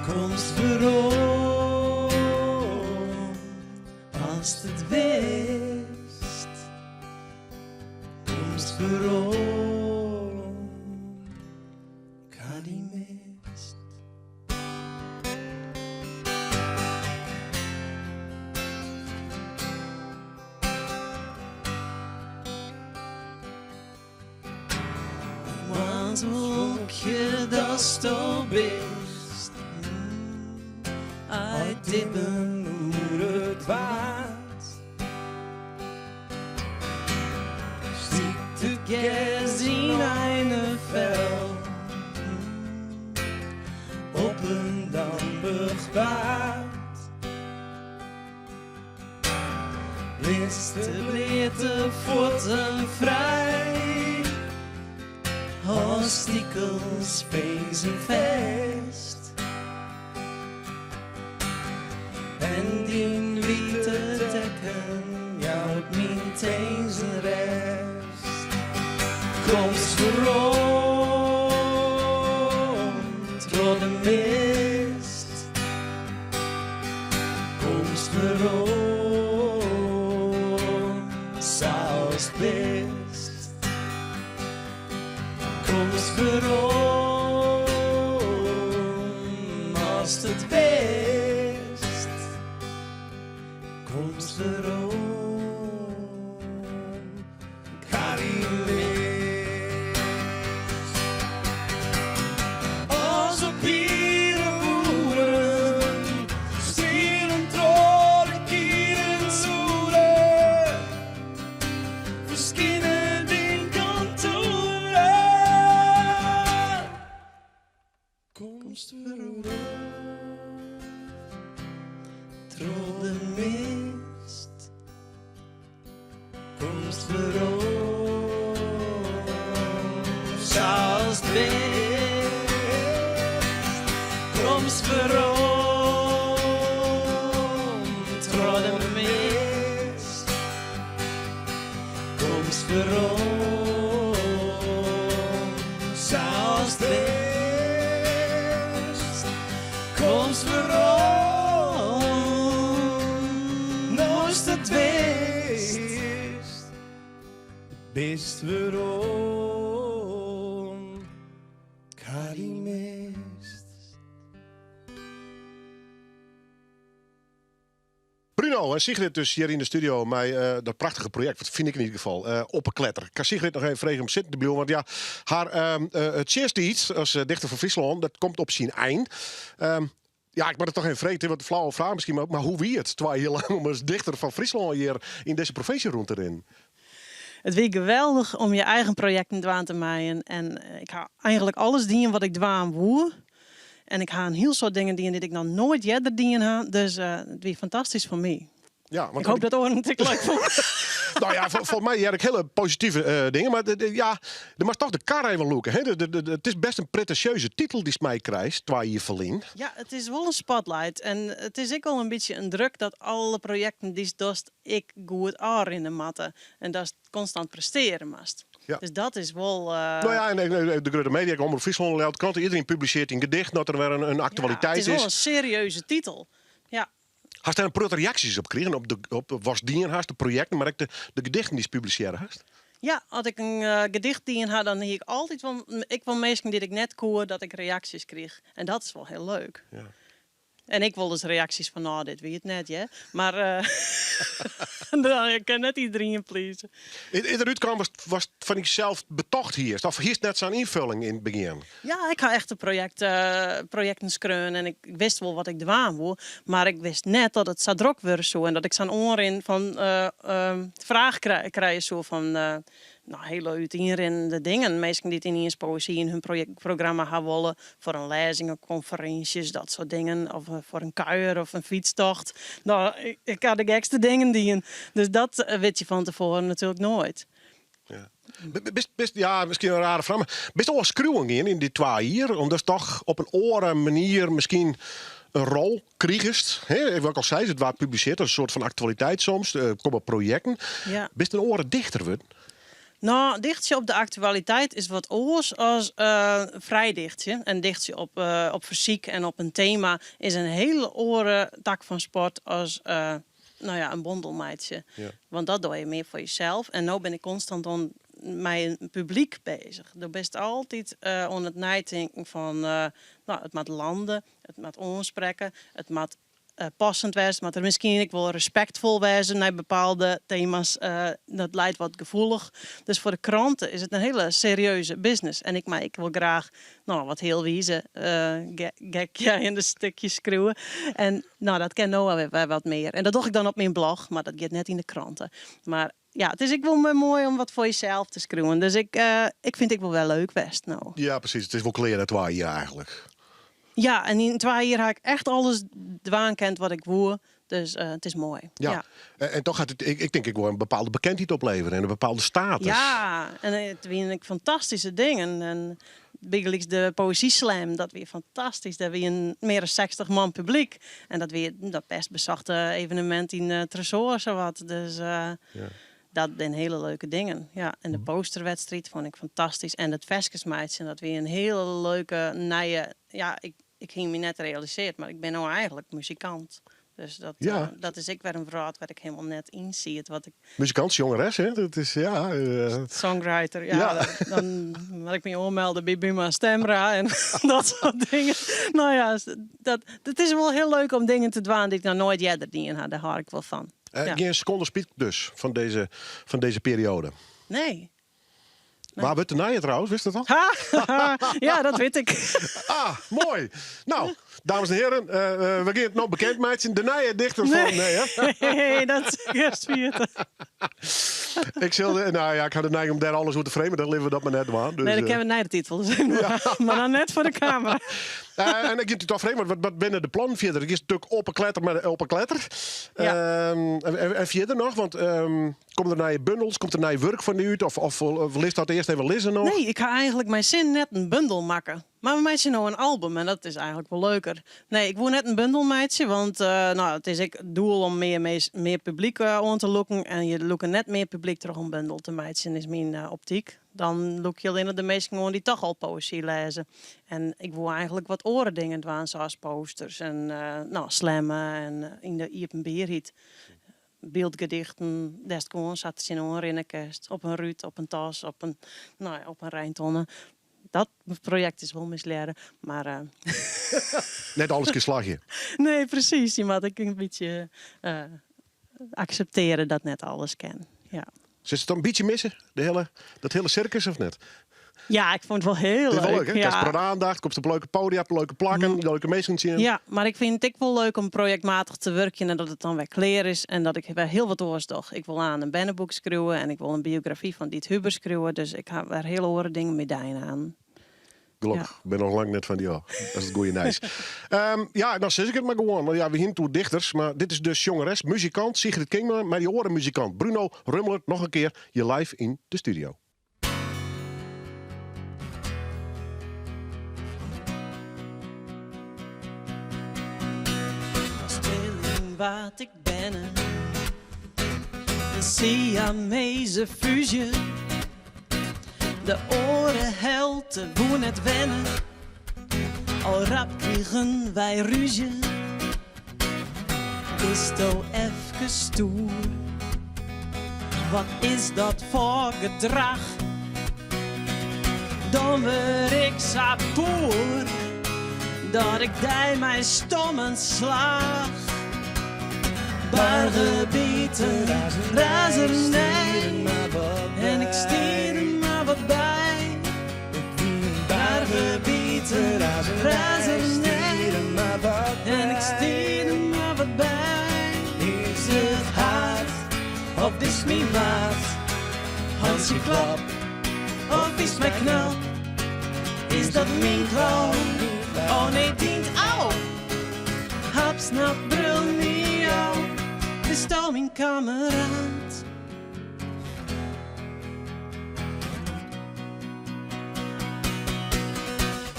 Komst werom ast it witst. Komst werom, 'k ha dy mist. Moarnswolkje datsto bist, Uit dibben oer it waad. Strykt it gers yn einefel op in dampich paad. Litst de bleate fuotten frij, hâldst stikels finzen fêst. En dyn wite tekken jout myn tinzen rêst. Komst werom troch de mist. Komst werom sa ast bist. Komst werom ast it witst. Komst werom, 'k ha dy mist. As op iere boeren strielen troch de kieren soere, ferskine dyn kontoeren. Komst werom troch de mist. Komst werom sa ast bist. Komst werom troch de mist. Komst werom sa ast bist. Komst werom no'tst it witst. Bist werom, 'k ha dy mist. Bruno en Sigrid dus hjir yn de studio mei eh, dat prachtige projekt, wat fyn ik yn ieder gefal, eh Op 'e Kletter. Ik ha Sigrid noch even frege om sitten te bliuwen, want ja, har uh, tsjinsttiid as dichter fan Fryslân, dat komt op syn ein. Ja, ik moat it toch even freegje, wat in flauwe fraach miskien, mar hoe wie it 2 jier lang om as dichter fan Fryslân hjir yn dizze provinsje rûn te rinnen? It wie geweldich om je eigen projekten dwaan te meien. En ik ha eigenlik alles dien wat ik dwaan woe. En ik ha in hiel soad dingen dien dy't ik noch noait earder dien ha. Dus it wie fantastysk foar my. Ja, want Ik hoopje dat oaren it ek leuk fûnen. Nou ja, folgens my hear ik hiele positive dingen. Mar ja, der moatst toch de kar even lûke. Hè? It is bêst in pretinsjeuze titel dy'tst meikrijst, 2 jier ferlyn. Ja, it is wol in spotlight. En it is ek al in bytsje in druk dat alle projekten dy'tst dochst ek goed ôfrinne moatte. En datst konstant prestearje moatst. Dus dat is wol. Nou ja, en de grutte media, Omrop Fryslân, Ljouwerter Krante, iderien publisearret in gedicht dat der wer in aktualiteit Ja, it is wol is. in serieuze titel. Ja. Hast dêr in protte reaksjes op krigen? Op watst dien hast, de projekten, mar ek de gedichten dy'tst publisearre hast? Ja, as ik in gedicht dien ha, dan hie ik altyd wol, ek wol minsken dy't ik net koe, dat ik reaksjes krige. En dat is wol hiel leuk. En ek wolris reaksjes fan, nou, dit wie it net, hear. Mar ik kin net iderien pleaze. Is der útkaam watst fan dysels betocht hiest? Of hiest net sa'n ynfolling yn it begjin? Ja, ik ha echt in projekt, projekten skreaun en ik wist wol wat ik dwaan woe. Mar ik wist net dat it sa drok wurde soe en dat ik sa'n oanrin fan fraach krije soe fan. No, hiele útienrinnende dingen. Minsken dy't yniens poëzy yn hun programma ha wolle foar in lêzing of konferinsjes, dat soart dingen. Of foar in kuier of in fytstocht. No, ik ha de gekste dingen dien. Dus dat wit je fan tefoaren natuerlik noait. Ja. Bist, ja, miskien in rare fraach, mar bist oars skriuwen gien yn dy 2 jier? Omdatst toch op in oare manier miskien in rol krigest. Hè? Wat ik al sei, it waard publisearre as in soart fan aktualiteit soms. Der komme projekten. Ja. Bist in oare dichter wurden? No, dichtsje op de aktualiteit is wat oars as frij dichtsje. En dichtsje op fersyk en op in tema is in hiele oare tak fan sport as no ja, in bondel meitsje. Want dat doch je mear foar jesels. En no bin ik konstant oan mei in publyk beuzich. Do bist altyd oan it neitinken fan, no, it moat lande, it moat oansprekke, it moat passend wêze, it moat der miskien ek wol respektfol wêze nei bepaalde tema's. Dat leit wat gefoelich. Dus foar de krante is it in hiele serieuze business. En ik mei ek wol graach no, wat healwize gekjende stikjes skriuwe. En no, dat kin no wer wat mear. En dat doch ik dan op myn blog, mar dat giet net yn de krante. Mar ja, it is ek wol moai om wat foar jesels te skriuwen. Dus ik fyn it ek wol wer leuk west no. Ja, presys. It is wol klear nei 2 jier eigentlik. Ja, en yn 2 jier ha ik echt alles dwaan kind wat ik woe. Dus it is moai. Ja. Ja. En toch hat it, ik tink ek wol in bepaalde bekendheid oplevere en in bepaalde status. Ja, en it wiene ek fantastyske dingen. En bygelyks de poëzyslam, dat wie fantastysk. Dêr wiene mear as 60 man publyk. En dat wie dat bêst besochte evenemint yn Tresoar, sawat. Dus dat binne hiele leuke dingen. Ja, en de posterwedstriid fûn ik fantastysk. En it ferskes meitsjen, dat wie in hiele leuke nije... Ja, ik hie my net realisearre, mar ik bin no eigentlik muzikant. Dus dat is ek wer in wrâld wêr't ik hielendal net yn siet. Wat ik Muzikant, sjongeres, hè? Dat is, ja, Songwriter, ja. Dan moat ik my oanmelde by Buma Stemra en dat soart dingen. No ja, dat is wol hiel leuk om dingen te dwaan dy't ik noch noait earder dien ha. Dêr hâld ik wol fan. Gjin sekonde spyt dus fan dizze perioade? Nee. Wa wurdt de nije trouwens, witst dat al? Ha, ja, dat wit ik. Ah, moai. No, dames en heren, we gean it no bekend meitsjen. De nije dichter fan... Nee, Nee, hè? nee, dat is ferjitten. Ik sil de, nou ja, ik ha de neiging om dêr alles oer te freegjen, mar dan litte we dat mar net dwaan. Dus, Nee, dan kinne we nei de tiid wol ris even dwaan. Mar dan net foar de kamera. En ik gean it toch freegjen, wat binne de plannen fierder? Ik is natuerlik op 'e kletter mei de op 'e kletter. En fierder noch, want komme der nije bundels, komt der nij wurk fan dy út? Of litst dat earst even lizze noch? Nee, ik ha eigentlik mei sin net in bundel makke. Mar we meitsje no in album en dat is eigentlik wol leuker. Nee, ik woe net in bundel meitsje, want no, it is ek it doel om mear publyk oan te lûken. En je lûke net mear publyk troch in bundel te meitsjen, is myn optyk. Dan lûk je allinnich de minsken oan dy't toch al poëzy lêze. En ik woe eigentlik wat oare dingen dwaan, sa as posters en no, slamme en yn de iepenbierheid. Byldgedichten, dêr'tst gewoan sa tsjinoan rinne kinst. Op in rút, op in tas, no ja, op in reintonne. Dat projekt is wol mislearre, mar Net alles kin slagje. Nee, presys. Je moatte ek in bytsje akseptearje dat net alles kin. Ja. Silst it dan in bytsje misse, dat hiele sirkus, of net? Ja, ik fûn it wol hiel It is wol leuk. leuk, hè? Krijst protte oandacht, komst op leuke podia, op leuke plakken, leuke minsken tsjin. Ja, mar ik fyn it ek wol leuk om projektmatich te wurkjen en dat it dan wer klear is en dat ik wer hiel wat oars doch. Ik wol aan in berneboek skriuwe en ik wol in biografy fan Diet Huber skriuwe, dus ik ha wer hiel oare dingen my dien aan. Gelokkich, ik bin noch lang net fan dy ôf. Dat is it goede nijs. Ja, dan sis ik it mar gewoan. Want ja, we hiene it oer dichters, mar dit is dus sjongeres, muzikant Sigrid Kingma mei dy oare muzikant Bruno Rummler noch in kear hjir live yn de studio. As twilling waard ik berne, in Siamese fúzje. De oare helte woe net wenne, al rap krigen wy rúzje. Bisto efkes stoer? Wat is dat foar gedrach? Dan wurd ik sa poer dat ik dy mei stommen slach. Bargebiten, razernij en ik stie der mar wat by. Bargebiten, razernij en ik stie der mar wat by. Is it hard of is myn maat? Hansje klap, of is my knap? Is dat myn klauw? Oh nee, dient au! Hap, snap, brul, miauw. Bisto myn kammeraat?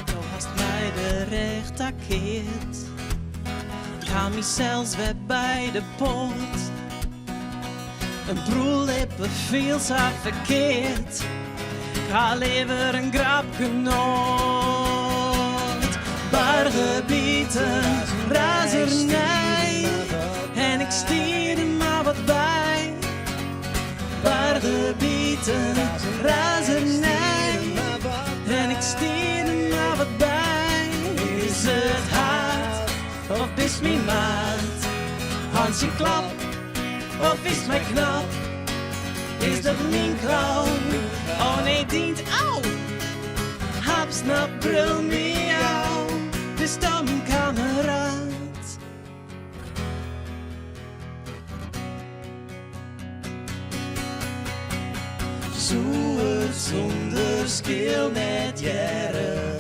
Do hast my de rêch takeard. Ik ha mysels wer by de poat. In proellippe fielt sa ferkeard. Ik ha leaver in grapke noait. Bargebiten, razernij. En ik stie der mar wat by. Bargebiten, razernij. En ik stie der mar wat by. Is it haat of bist myn maat? Hansje klap of is my knap? Is dat myn klauw? Oh nee, dient au! Hap, snap, brul, miauw. Bisto myn kammeraat? Soe it sûnder skeel net hearre?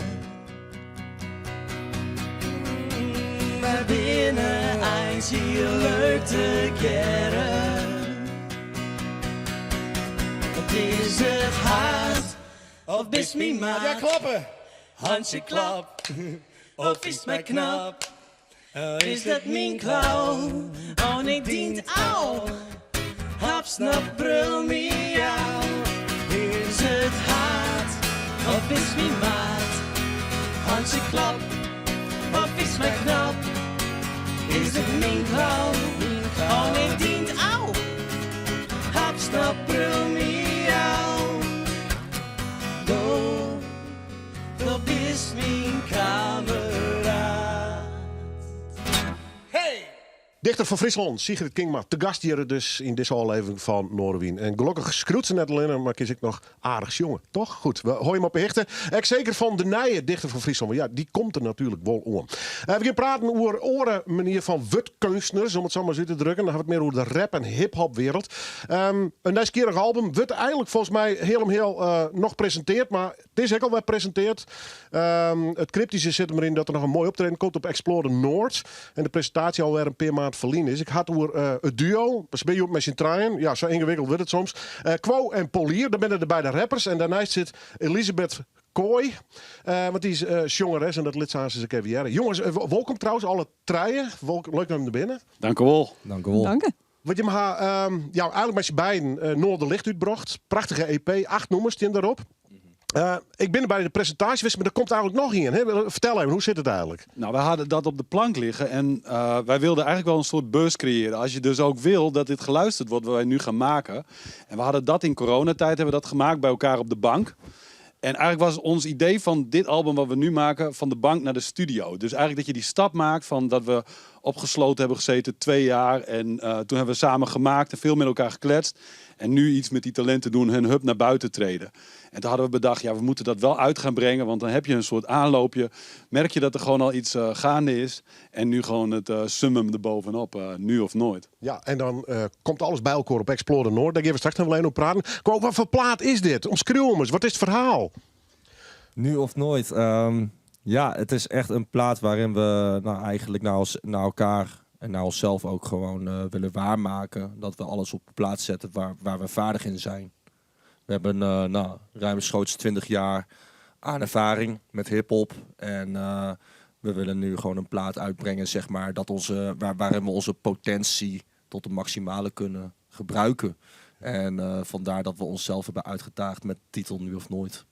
Wy binne eins hiel leuk tegearre. It is it haat of bist myn maat? Ja, klappe! Hansje klap of is my knap? Is dat myn klauw? Oh nee, dient au! Hap, snap, brul, miauw. Is it haat of is myn maat? Hansje klap of is my knap? Is it myn klauw? Oh nee, dient au! Hap, snap, brul, miauw. Do, do bist myn kammeraat. Hey! Dichter fan Fryslân, Sigrid Kingma, te gast hjir dus yn dizze ôflevering fan Noardewyn. En gelokkich skriuwt se net allinne, mar kin se ek noch aardich sjonge, toch? Goed, we hâlde jim op 'e hichte. Ek seker fan de nije Dichter fan Fryslân, want ja, dy komt der natuerlik wol oan. We gean praten oer oare manier fan wurdkeunstners, om it sa mar ris út te drukken. Dan ha we it mear oer de rap en hiphopwereld. In nijsgjirrich album wurdt eigenlik folgens my hiel om hiel noch presinteard, mar it is ek al wer presinteard. It kryptyske sit der yn dat der noch in moai optreden komt op Explore the North. En de presintaasje alwer in pear maand ferlyn is. Ik ha it oer it duo. Se binne hjoed mei syn trijen. Ja, sa yngewikkeld wurdt it soms. Quo en Polier, dat binne de beide rappers. En dêrneist sit Elisabeth Kooi. Want dy is sjongeres en dat lit se aanst ek even hearre. Jonges, wolkom trouwens, alle trije. Leuk dat jim der binne. Dank u wol. Dank u wol. Dank. Want jim ha ja, eigenlik mei syn beiden Noorderlicht útbrocht. Prachtige EP, acht nûmers stean derop. Ik bin by de presintaasje west, mar der komt eigenlik noch ien. Hè? Fertel even, hoe sit it eigenlik? Nou, wij hadden dat op de plank liggen en wij wilden eigenlijk wel een soort buzz creëren. Als je dus ook wil dat dit geluisterd wordt, wat wij nu gaan maken. En we hadden dat in coronatijd, hebben we dat gemaakt bij elkaar op de bank. En eigenlijk was ons idee van dit album wat we nu maken, van de bank naar de studio. Dus eigenlijk dat je die stap maakt van dat we opgesloten hebben gezeten 2 jaar. En toen hebben we samen gemaakt en veel met elkaar gekletst. En nu iets met die talenten doen, hun hup naar buiten treden. En toen hadden we bedacht, ja, we moeten dat wel uit gaan brengen. Want dan heb je een soort aanloopje. Merk je dat er gewoon al iets gaande is. En nu gewoon het summum erbovenop, nu of nooit. Ja, en dan komt alles by elkoar op Explore the Noord. Dêr gean we straks noch wol even oer praten. Quo, wat foar plaat is dit? Omskriuw him ris, wat is it ferhaal? Nu of nooit. Ja, het is echt een plaat waarin we nou, eigenlijk naar, ons, naar elkaar en naar onszelf ook gewoon willen waarmaken. Dat we alles op de plaats zetten waar we vaardig in zijn. We hebben nou, ruimschoots 20 jaar aan ervaring met hiphop. En we willen nu gewoon een plaat uitbrengen, zeg maar, dat onze, waar, waarin we onze potentie tot de maximale kunnen gebruiken. En vandaar dat we onszelf hebben uitgedaagd met de titel Nu of Nooit.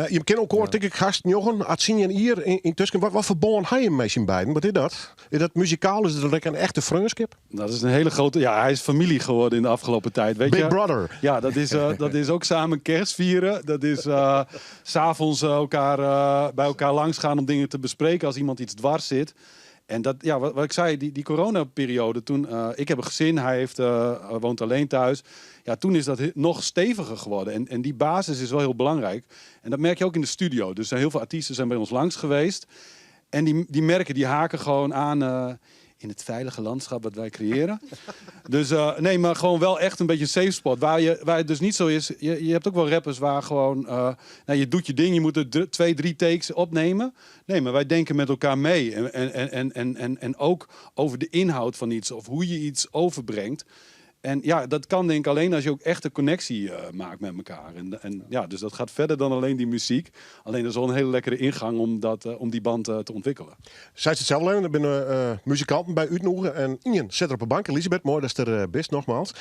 Je kent elkoar, tink ik, gast njoggen, at tsien jier yntusken. Wat foar bân ha je mei syn beiden? Wat is dat? Is dat muzikaal? Is dat in echte freonskip? Dat is een hele grote... Ja, hij is familie geworden in de afgelopen tijd. Weet Big je? brother. Ja, dat is ook samen kerst vieren. Dat is 's avonds bij elkaar langs gaan om dingen te bespreken als iemand iets dwars zit. En dat, ja, wat ik zei, die coronaperiode, toen, ik heb een gezin, hij woont alleen thuis. Ja, toen is dat nog steviger geworden. En die basis is wel heel belangrijk. En dat merk je ook in de studio. Dus heel veel artiesten zijn bij ons langs geweest. En die merken, die haken gewoon aan In het veilige landschap wat wij creëren. Dus nee, maar gewoon wel echt een beetje een safe spot. Waar het dus niet zo is. Je hebt ook wel rappers waar gewoon, nou, je doet je ding, je moet er twee, drie takes opnemen. Nee, maar wij denken met elkaar mee. En ook over de inhoud van iets of hoe je iets overbrengt. En ja, dat kan denk ik alleen als je ook echt een connectie maakt met elkaar. En ja, dus dat gaat verder dan alleen die muziek. Alleen dat is wel een hele lekkere ingang om die band te ontwikkelen. Zij het zelf alleen, er binnen muzikanten bij útnûge. En ien sit er op de bank. Elisabeth, moai dat er bist nogmaals.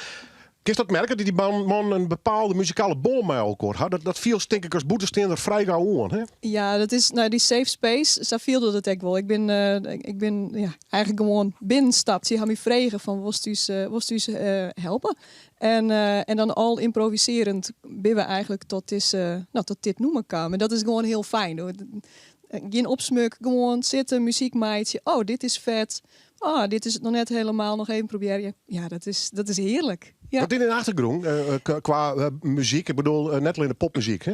Kinst dat merke, dat dy man in bepaalde muzikale bân mei elkoar hat? Dat fielst tink ik as bûtensteander frij gau oan, hè? Ja, dat is, nou, die safe space, sa fielde it ek wol. Ik bin ja, eigenlijk gewoan binnenstapt. Se ha my frege fan, wolst ús helpe? En dan al ymprovisearjend binne we eigenlijk nou, tot dit nûmer kaam. En dat is gewoan hiel fijn, hoor. Gjin opsmuk, gewoan sitte, muzyk meitsje. Oh, dit is fet. Oh, dit is it noch net hielendal, noch even probearje. Ja, dat is hearlik. Ja. Wat yn de achtergrûn kwa muzyk? Ik bedoel, net allinne de popmuzyk, hè?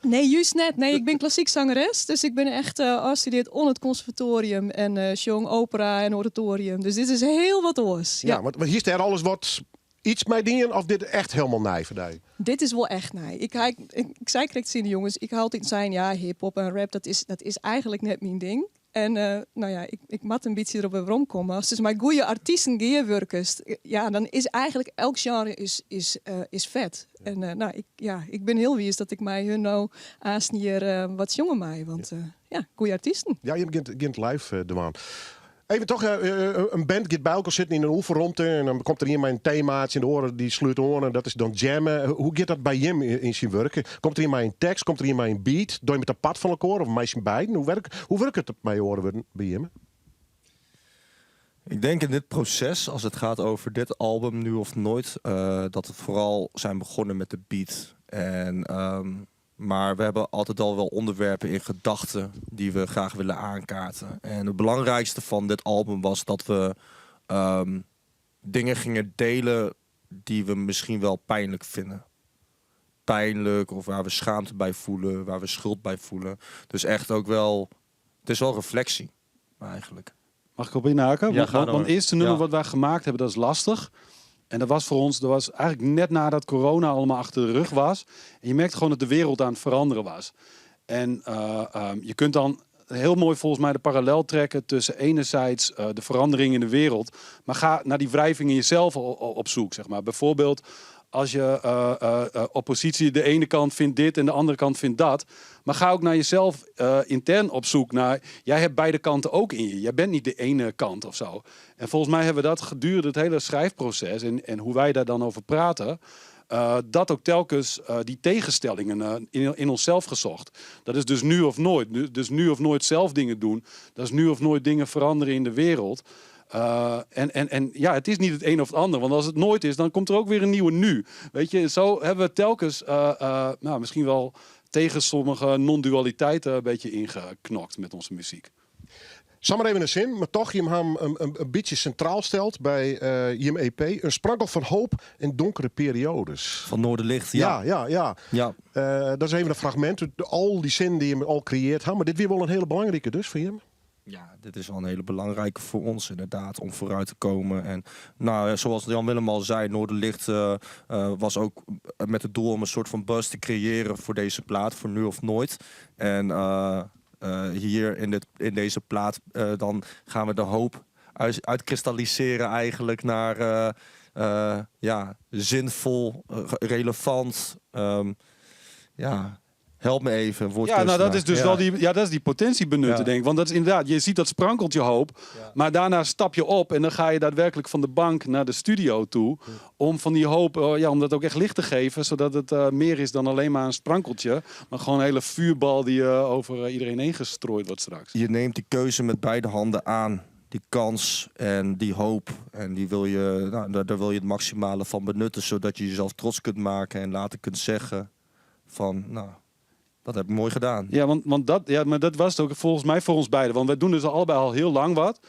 Nee, juist net. Nee, ik ben klassiek zangeres. Dus ik ben echt afgestudeerd oan it conservatorium en sjong opera en oratorium. Dus dit is hiel wat oars. Ja, Ja. want hiest dêr alris wat yts mei dien of dit echt hielendal nij foar dy? Dit is wol echt nij. Ik sei krekt tsjin de jonges, ik ha altyd sein, ja, hip-hop en rap, dat is eigenlijk net myn ding. En nou ja, ik moat in bytsje derop weromkomme. Ast dus mei goede artysten gearwurkest, ja, dan is eigenlijk elk genre is fet. En nou, ja, ik bin hiel wiis dat ik mei hun no aanst hjir wat sjonge mei. Want ja, goede artysten. Ja, je begint live dwaan. Even toch, in band giet by elkoar sitten yn in oefenromte en dan komt der ien mei in temaatsje en de oare dy slút oan en dat is dan jammen. Hoe giet dat by jim yn syn wurk? Komt der ien mei in tekst, komt der ien mei in beat? Dogge jim it apart fan elkoar of mei syn beiden? Hoe wurket it mei oare wurden by jim? Ik denk in dit proces, als het gaat over dit album, Nu of Nooit, dat het vooral zijn begonnen met de beat. Maar we hebben altijd al wel onderwerpen in gedachten die we graag willen aankaarten. En het belangrijkste van dit album was dat we dingen gingen delen die we misschien wel pijnlijk vinden. Pijnlijk of waar we schaamte bij voelen, waar we schuld bij voelen. Dus echt ook wel, het is wel reflectie eigenlijk. Mag ik op inhaken? Ja, Want ga door. het eerste nummer Ja. wat wij gemaakt hebben, dat is lastig. En dat was voor ons, dat was eigenlijk net nadat corona allemaal achter de rug was. En je merkt gewoon dat de wereld aan het veranderen was. En je kunt dan heel mooi volgens mij de parallel trekken tussen enerzijds de verandering in de wereld, maar ga naar die wrijving in jezelf op zoek, zeg maar. Bijvoorbeeld als je oppositie de ene kant vindt dit en de andere kant vindt dat. Maar ga ook naar jezelf intern op zoek naar... Jij hebt beide kanten ook in je. Jij bent niet de ene kant of zo. En volgens mij hebben we dat gedurende het hele schrijfproces... en hoe wij daar dan over praten... dat ook telkens die tegenstellingen in onszelf gezocht. Dat is dus nu of nooit. Dus nu of nooit zelf dingen doen. Dat is nu of nooit dingen veranderen in de wereld. En ja, het is niet het een of het ander. Want als het nooit is, dan komt er ook weer een nieuwe nu. Weet je, zo hebben we telkens nou, misschien wel tegen sommige non-dualiteiten een beetje ingeknokt met onze muziek. Samar even in sin, mar toch, jim ha him in bytsje sintraal steld by jim EP. In sprankel fan hoop yn donkere perioades. Fan Noorderlicht, ja. Ja. Dat is even in fragmint út al dy sinnen dy't jim al kreëarre ha. Mar dit wie wol in hiele belangrike dus foar jim. Ja, dit is wel een hele belangrijke voor ons inderdaad, om vooruit te komen. En nou, zoals Jan Willem al zei, Noorderlicht was ook met het doel om een soort van buzz te creëren voor deze plaat, voor nu of nooit. En hier in deze plaat, dan gaan we de hoop uitkristalliseren eigenlijk naar ja, zinvol, relevant. Ja, help me even. Ja, nou dat is dus Ja. wel die, ja, dat is die potentie benutten, denk ik. Want dat is inderdaad, je ziet dat sprankeltje hoop, maar daarna stap je op en dan ga je daadwerkelijk van de bank naar de studio toe om van die hoop, ja, om dat ook echt licht te geven, zodat het meer is dan alleen maar een sprankeltje, maar gewoon een hele vuurbal die over iedereen heen gestrooid wordt straks. Je neemt die keuze met beide handen aan. Die kans en die hoop. En die wil je, nou, daar wil je het maximale van benutten, zodat je jezelf trots kunt maken en later kunt zeggen van, nou, dat heb ik mooi gedaan. Ja, want dat, ja, maar dat was het ook volgens mij voor ons beiden. Want wij doen dus allebei al heel lang wat.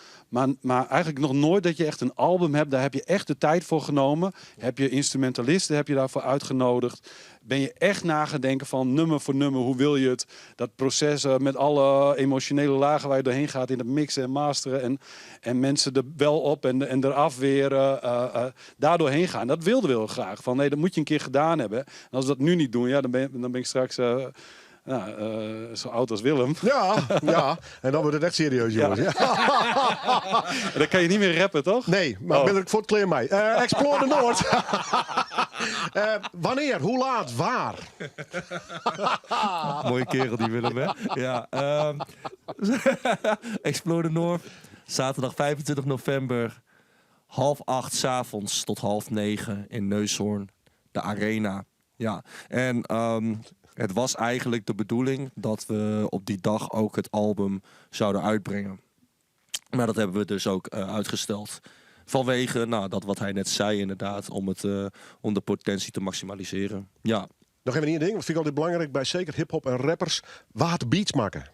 Maar eigenlijk nog nooit dat je echt een album hebt. Daar heb je echt de tijd voor genomen. Heb je instrumentalisten heb je daarvoor uitgenodigd. Ben je echt na gaan denken van nummer voor nummer, hoe wil je het? Dat proces met alle emotionele lagen waar je doorheen gaat in het mixen en masteren. En mensen er wel op en eraf weer daar doorheen gaan. Dat wilden we heel graag. Van nee, dat moet je een keer gedaan hebben. En als we dat nu niet doen, ja, dan ben ik straks zo oud als Willem. Ja, ja. En dan wordt het echt serieus, jongens. Ja. Ja. En dan kan je niet meer rappen, toch? Nee, maar Oh. ben ik voor het kleer mij. Explore the Noord. Wanneer, hoe laat, waar? Mooie kerel die Willem, hè? Ja, Explore the North. Zaterdag 25 november, 7:30 's avonds tot 8:30 in Neushoorn, de Arena. Ja, en het was eigenlijk de bedoeling dat we op die dag ook het album zouden uitbrengen. Maar dat hebben we dus ook uitgesteld. Vanwege, dat wat hij net zei inderdaad, om de potentie te maximaliseren. Ja. Nog even één ding, dat vind ik altijd belangrijk bij zeker hiphop en rappers. Wat beats maken.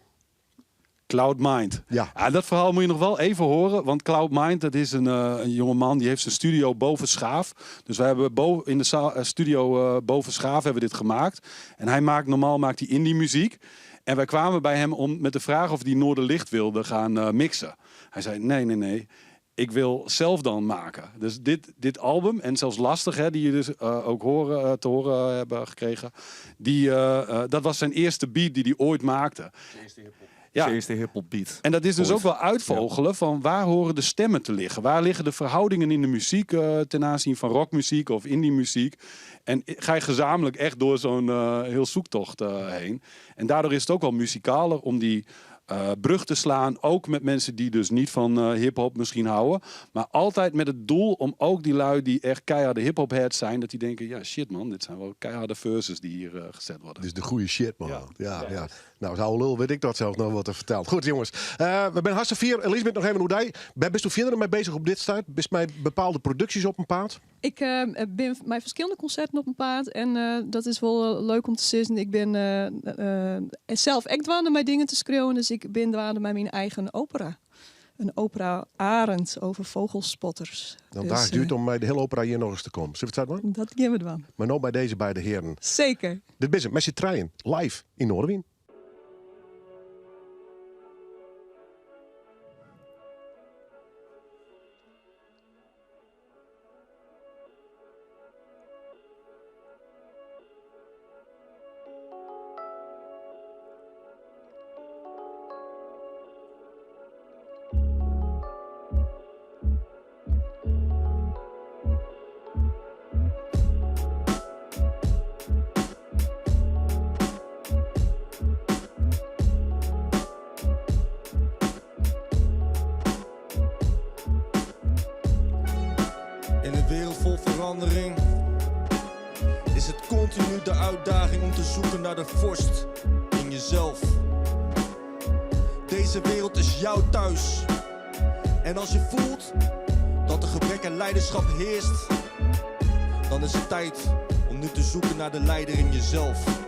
Cloud Mind. Ja. Ja, dat verhaal moet je nog wel even horen. Want Cloud Mind, dat is een jonge man die heeft zijn studio boven Schaaf. Dus wij hebben in de studio boven Schaaf hebben we dit gemaakt. En normaal maakt hij indie muziek. En wij kwamen bij hem met de vraag of hij Noorderlicht wilde gaan mixen. Hij zei, nee, nee, nee. Ik wil zelf dan maken. Dus dit album, en zelfs Lastig, hè, die je dus ook te horen hebben gekregen. Dat was zijn eerste beat die hij ooit maakte. Zijn eerste hiphop. Ja. Zijn eerste hiphop beat. En dat is dus Ooit. ook wel uitvogelen van waar horen de stemmen te liggen? Waar liggen de verhoudingen in de muziek ten aanzien van rockmuziek of indie muziek? En ga je gezamenlijk echt door zo'n heel zoektocht heen. En daardoor is het ook wel muzikaler om die brug te slaan. Ook met mensen die dus niet van hiphop misschien houden. Maar altijd met het doel om ook die lui die echt keiharde hiphop heads zijn, dat die denken, ja shit man, dit zijn wel keiharde verses die hier gezet worden. Dit is de goede shit man. Ja. Ja, ja. Nou, als oude lul weet ik dat zelf nog wat er vertelt. Goed jongens, we zijn hartstikke vier. Elisabeth, nog even hoe jij. Ben je verder mee bezig op dit start? Bist mij bepaalde producties op een paard? Ik ben mijn verschillende concerten op een paard. En dat is wel leuk om te zien. Ik ben zelf echt dwaande mijn dingen te schreeuwen. Dus ik ben dwaande met mijn eigen opera. Een opera Arend over vogelspotters. Dan Dus, daar duurt om bij de hele opera hier nog eens te komen. Zullen we het doen? Dat gaan we doen. Maar nou bij deze beide heren. Zeker. Dit is het, Messi Trein, live in Noardewyn. In een wereld vol verandering is het continu de uitdaging om te zoeken naar de vorst in jezelf. Deze wereld is jouw thuis. En als je voelt dat er gebrek aan leiderschap heerst, dan is het tijd om nu te zoeken naar de leider in jezelf.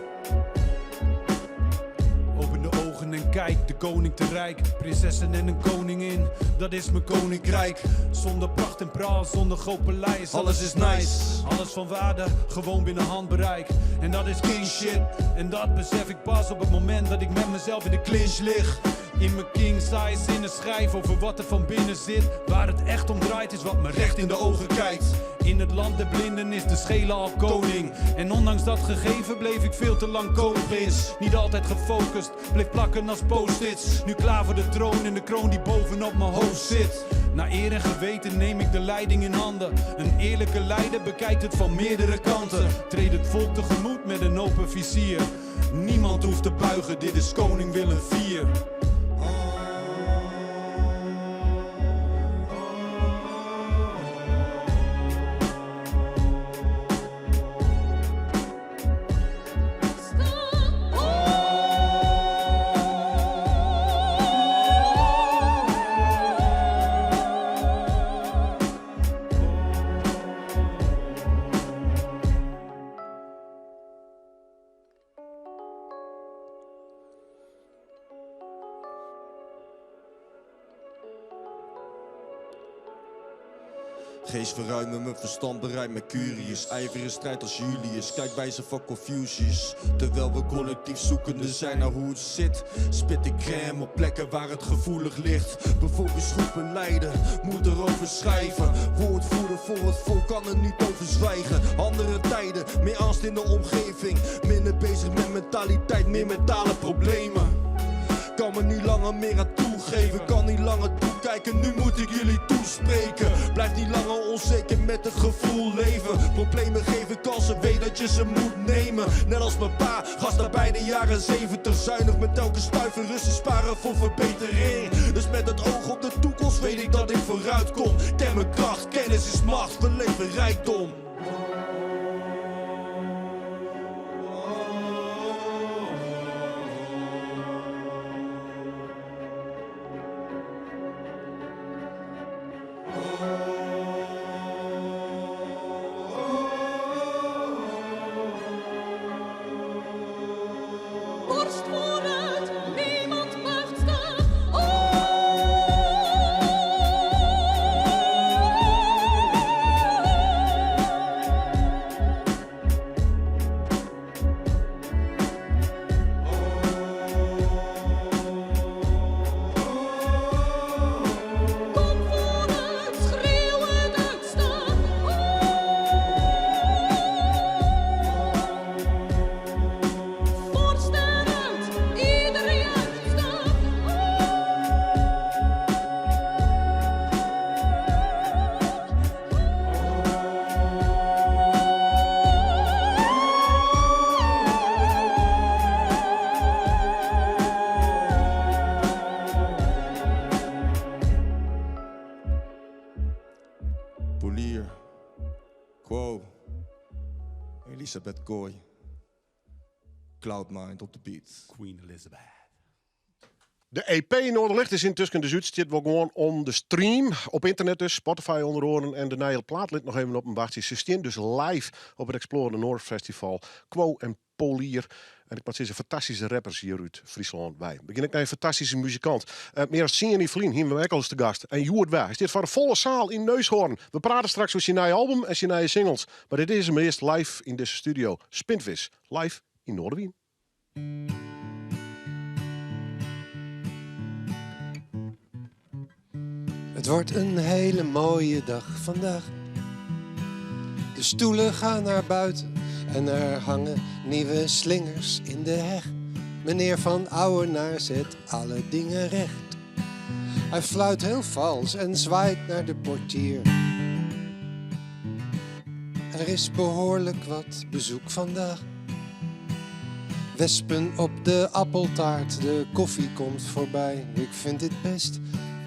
Open de ogen en kijk, de koning te rijk. Prinsessen en een koningin, dat is mijn koninkrijk. Zonder pracht en praal, zonder groot paleis. Alles is nice. Alles van waarde, gewoon binnen handbereik. En dat is king shit. En dat besef ik pas op het moment dat ik met mezelf in de clinch lig. In mijn king size zinnen schrijf over wat er van binnen zit. Waar het echt om draait is wat me recht in de ogen kijkt. In het land der blinden is de schele al koning. En ondanks dat gegeven bleef ik veel te lang koningsprins. Niet altijd gefocust, bleef plakken als post-its. Nu klaar voor de troon en de kroon die bovenop mijn hoofd zit. Naar eer en geweten neem ik de leiding in handen. Een eerlijke leider bekijkt het van meerdere kanten. Treed het volk tegemoet met een open vizier. Niemand hoeft te buigen, dit is koning Willem IV. Geest verruimen, mijn verstand bereidt Mercurius. Ijver in strijd als Julius, kijk wijze van Confucius. Terwijl we collectief zoekende zijn naar hoe het zit. Spit ik crème op plekken waar het gevoelig ligt. Bevolkingsgroepen lijden, moet erover schrijven. Woordvoerder voor het volk kan er niet over zwijgen. Andere tijden, meer angst in de omgeving. Minder bezig met mentaliteit, meer mentale problemen. Kan me niet langer meer aan toegeven. Kan niet langer toekijken, nu moet ik jullie toespreken. Blijf niet langer onzeker met het gevoel leven. Problemen geven kansen, weet dat je ze moet nemen. Net als mijn pa, gast daar bij de jaren 70. Zuinig met elke stuiver, rustig sparen voor verbetering. Dus met het oog op de toekomst weet ik dat ik vooruit kom. Ken mijn kracht, kennis is macht, we leven rijkdom. Borst vooruit, niemand blijft staan. Kom vooruit, schreeuw het uit, sta op. Borst eruit, iedereen juicht, sta Polier, Quo, Elisabeth Kooi, Cloudmind op de beat. Queen Elizabeth. De EP Noorderlicht is intussen de Zuid. Zit wel gewoon om de stream op internet dus. Spotify onder oren en de Nijl Plaatlid nog even op een wachtje. Ze staan dus live op het Explore the North Festival. Quo en Polier. En ik moet zeggen, fantastische rappers hier uit Friesland bij. Begin ik naar een fantastische muzikant. Meer als Sien en Evelien, hier hebben we ook al eens te gast. En Joert Wij. Hij zit voor de volle zaal in Neushoorn. We praten straks over zijn nieuwe album en zijn nieuwe singles. Maar dit is hem eerst live in deze studio. Spintvis, live in Noardewyn. Het wordt een hele mooie dag vandaag. De stoelen gaan naar buiten en er hangen nieuwe slingers in de heg. Meneer van Ouwenaar zet alle dingen recht. Hij fluit heel vals en zwaait naar de portier. Er is behoorlijk wat bezoek vandaag. Wespen op de appeltaart, de koffie komt voorbij. Ik vind dit best.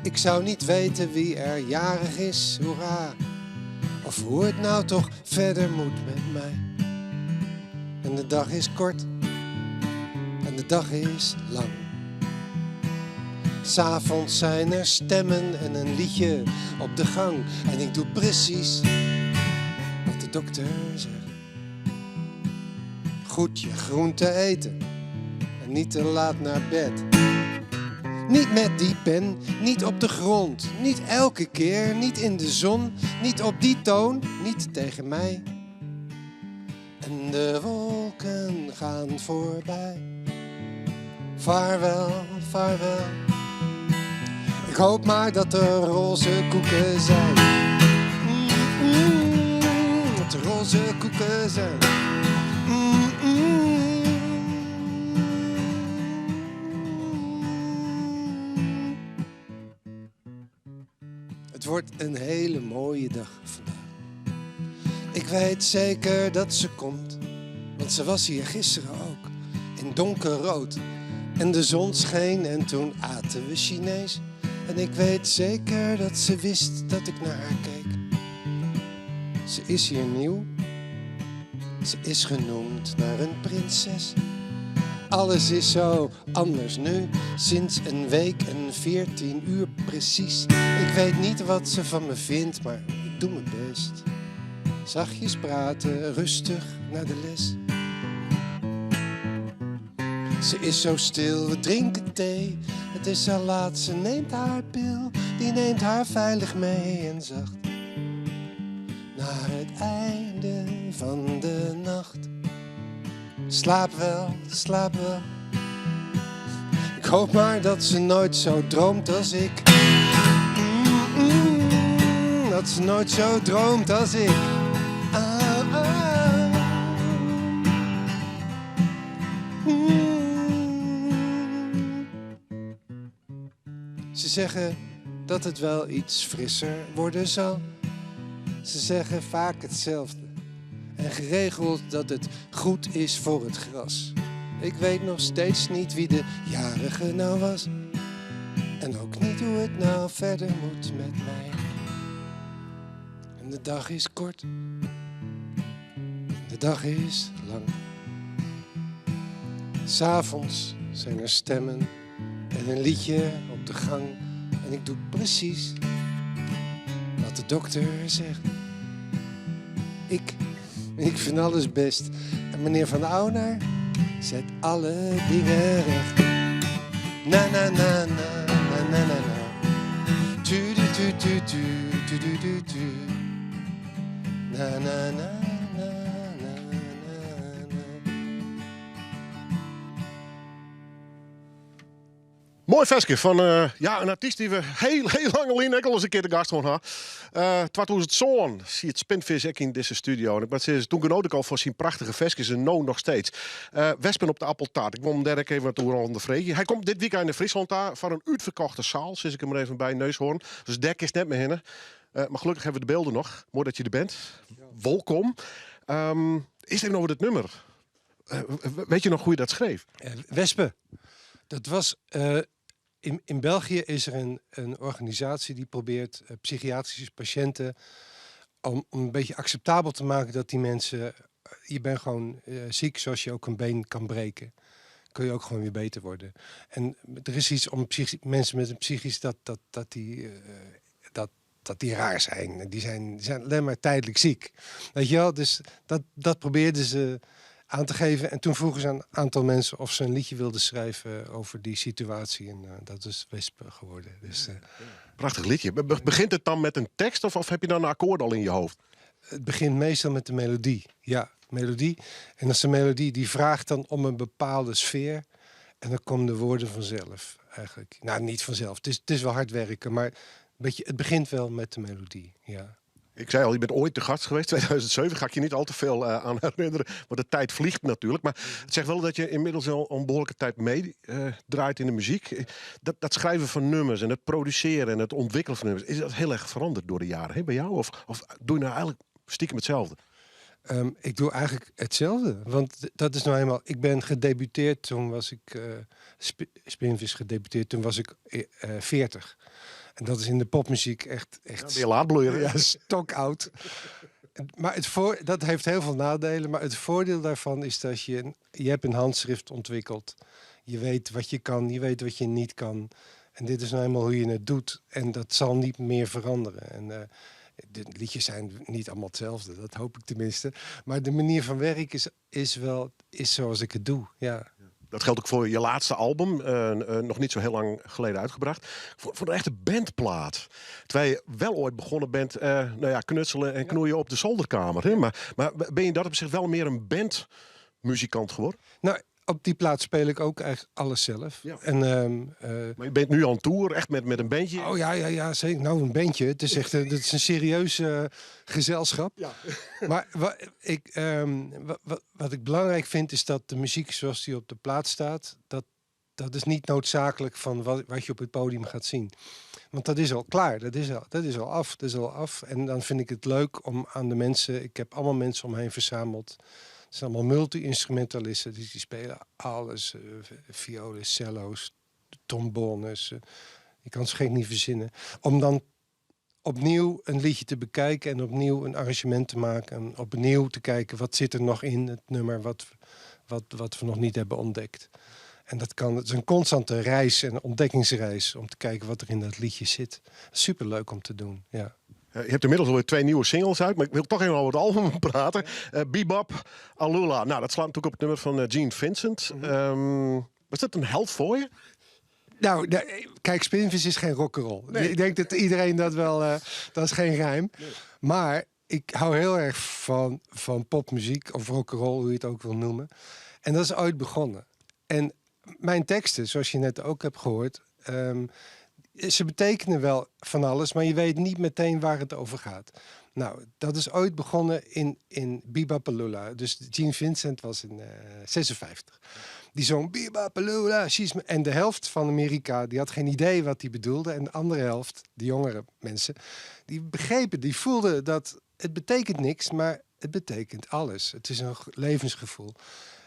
Ik zou niet weten wie er jarig is, hoera. Of hoe het nou toch verder moet met mij. En de dag is kort en de dag is lang. 's Avonds zijn er stemmen en een liedje op de gang. En ik doe precies wat de dokter zegt. Goed je groente eten en niet te laat naar bed. Niet met die pen, niet op de grond, niet elke keer, niet in de zon, niet op die toon, niet tegen mij. En de wolken gaan voorbij. Vaarwel, vaarwel. Ik hoop maar dat er roze koeken zijn. Dat er roze koeken zijn. Het wordt een hele mooie dag vandaag. Ik weet zeker dat ze komt, want ze was hier gisteren ook, in donkerrood. En de zon scheen en toen aten we Chinees. En ik weet zeker dat ze wist dat ik naar haar keek. Ze is hier nieuw. Ze is genoemd naar een prinses. Alles is zo anders nu, sinds een week en 14 uur precies. Ik weet niet wat ze van me vindt, maar ik doe mijn best. Zachtjes praten, rustig naar de les. Ze is zo stil, we drinken thee. Het is al laat, ze neemt haar pil. Die neemt haar veilig mee en zacht. Naar het einde van de nacht. Slaap wel, slaap wel. Ik hoop maar dat ze nooit zo droomt als ik. Dat ze nooit zo droomt als ik. Ah, ah. Ze zeggen dat het wel iets frisser worden zal. Ze zeggen vaak hetzelfde. En geregeld dat het goed is voor het gras. Ik weet nog steeds niet wie de jarige nou was. En ook niet hoe het nou verder moet met mij. En de dag is kort. De dag is lang. S'avonds zijn er stemmen en een liedje op de gang. En ik doe precies wat de dokter zegt. Ik vind alles best. En meneer Van Ouwenaar zet alle dingen recht. Na na na na na na na na. Tu tu tu tu tu tu tu tu tu. Na na na na na na na. Moai ferske fan ja, in artyst dy't we hiel, hiel lang lyn ek al ris in kear te gast hân ha. 2007 siet Spinvis ek yn dizze studio. En ik moat sizze, doe genoot ik al fan syn prachtige ferskes en no noch steeds. Wespen op de appeltaart. Ik wol him dêr ek even wat oer ûnderfreegje. Hy komt dit wykein nei Fryslân ta foar in útferkochte seal, sis ik der mar even by, Neushoorn. Dus dêr kinst net mear hinne. Mar gelokkich hawwe we de bylden noch. Moai dat je der bent. Wolkom. Earst even oer dit nûmer. Weet je noch hoe't je dat skreau? Wespen. Dat was. In België is er een organisatie die probeert psychiatrische patiënten om een beetje acceptabel te maken dat die mensen. Je bent gewoon ziek zoals je ook een been kan breken. Kun je ook gewoon weer beter worden. En er is iets om mensen met een psychisch dat die raar zijn. Die zijn alleen maar tijdelijk ziek. Weet je wel? Dus dat probeerden ze aan te geven. En toen vroegen ze aan een aantal mensen of ze een liedje wilden schrijven over die situatie. En dat is Wespen geworden. Dus, Prachtich lietsje. Begjint it dan mei in tekst of ha je dan in akkoard al yn je hoofd? Het begint meestal met de melodie. Ja, melodie. En als de melodie die vraagt dan om een bepaalde sfeer. En dan komen de woorden vanzelf eigenlijk. Nou, niet vanzelf. Het is wel hard werken, maar een beetje, het begint wel met de melodie. Ja. Ik sei al, je bent oait te gast geweest, 2007. Ga ik je niet al te veel oan herinnerje, want de tiid fljocht natuerlik. Mar it sizze wol dat je ynmiddels al in behoarlike tiid mee draait yn de muzyk. Dat skriuwen fan nûmers en it produsearjen en it ûntwikkeljen fan nûmers, is dat hiel erch feroare troch de jierren, hè, by jou? Of dogge je no eigenlik stikem itselde? Ik doe eigenlijk hetzelfde. Want dat is nou eenmaal. Ik ben gedebuteerd, toen was ik Spinvis gedebuteerd, toen was ik 40. En dat is in de popmuziek echt Ja, weer laatbloeier. Ja, stokoud. Maar dat heeft heel veel nadelen. Maar het voordeel daarvan is dat je hebt een handschrift ontwikkeld. Je weet wat je kan, je weet wat je niet kan. En dit is nou eenmaal hoe je het doet. En dat zal niet meer veranderen. En de liedjes zijn niet allemaal hetzelfde, dat hoop ik tenminste. Maar de manier van werken is wel is zoals ik het doe, ja. Dat geldt ek foar je lêste album, noch net sa hiel lang lyn útbrocht. Foar in echte bandplaat. Wylst je wol oait begûn bist, no ja, knutselen en knoeien op de zolderkeamer. Hè? Mar binne je dat op sich wol mear in bandmuzikant wurden? Nou, op die plaat speel ik ook eigenlijk alles zelf. En, Mar je bist no oan tour, echt mei in bandje? Oh ja, zeker. Nou, een bandje. Het is echt het is een serieus gezelschap. Maar wat ik belangrijk vind is dat de muziek zoals die op de plaat staat, dat is niet noodzakelijk van wat je op het podium gaat zien. Want dat is al klaar, dat is al af, dat is al af. En dan vind ik het leuk om aan de mensen... Ik heb allemaal mensen om me heen verzameld. Het zijn allemaal multi-instrumentalisten, dus die spelen alles. Violen, cello's, trombones. Je kan het gek niet verzinnen. Om dan opnieuw een liedje te bekijken en opnieuw een arrangement te maken. En opnieuw te kijken wat zit er nog in het nummer wat we nog niet hebben ontdekt. En het is een constante reis, een ontdekkingsreis, om te kijken wat er in dat liedje zit. Superleuk om te doen, ja. Je hebt ynmiddels alwer twa nije singles út, mar ik wol toch even oer it album prate. Bebop Alula. Nou, dat slacht natuerlik op it nûmer fan Gene Vincent. Was dat in held foar je? Nou, nee, kijk, Spinvis is geen rock'n'roll. Nee. Ik denk dat iedereen dat wel... Dat is geen geheim. Nee. Maar ik hou heel erg van popmuziek of rock'n'roll, hoe je het ook wil noemen. En dat is ooit begonnen. En mijn teksten, zoals je net ook hebt gehoord, ze betekenen wel van alles, maar je weet niet meteen waar het over gaat. Nou, dat is ooit begonnen in Be-Bop-A-Lula. Dus Gene Vincent was in 56. Die zong Be-Bop-A-Lula, she's me-. En de helft van Amerika die had geen idee wat hij bedoelde. En de andere helft, de jongere mensen, die begrepen, die voelden dat het betekent niks, maar het betekent alles. Het is een levensgevoel.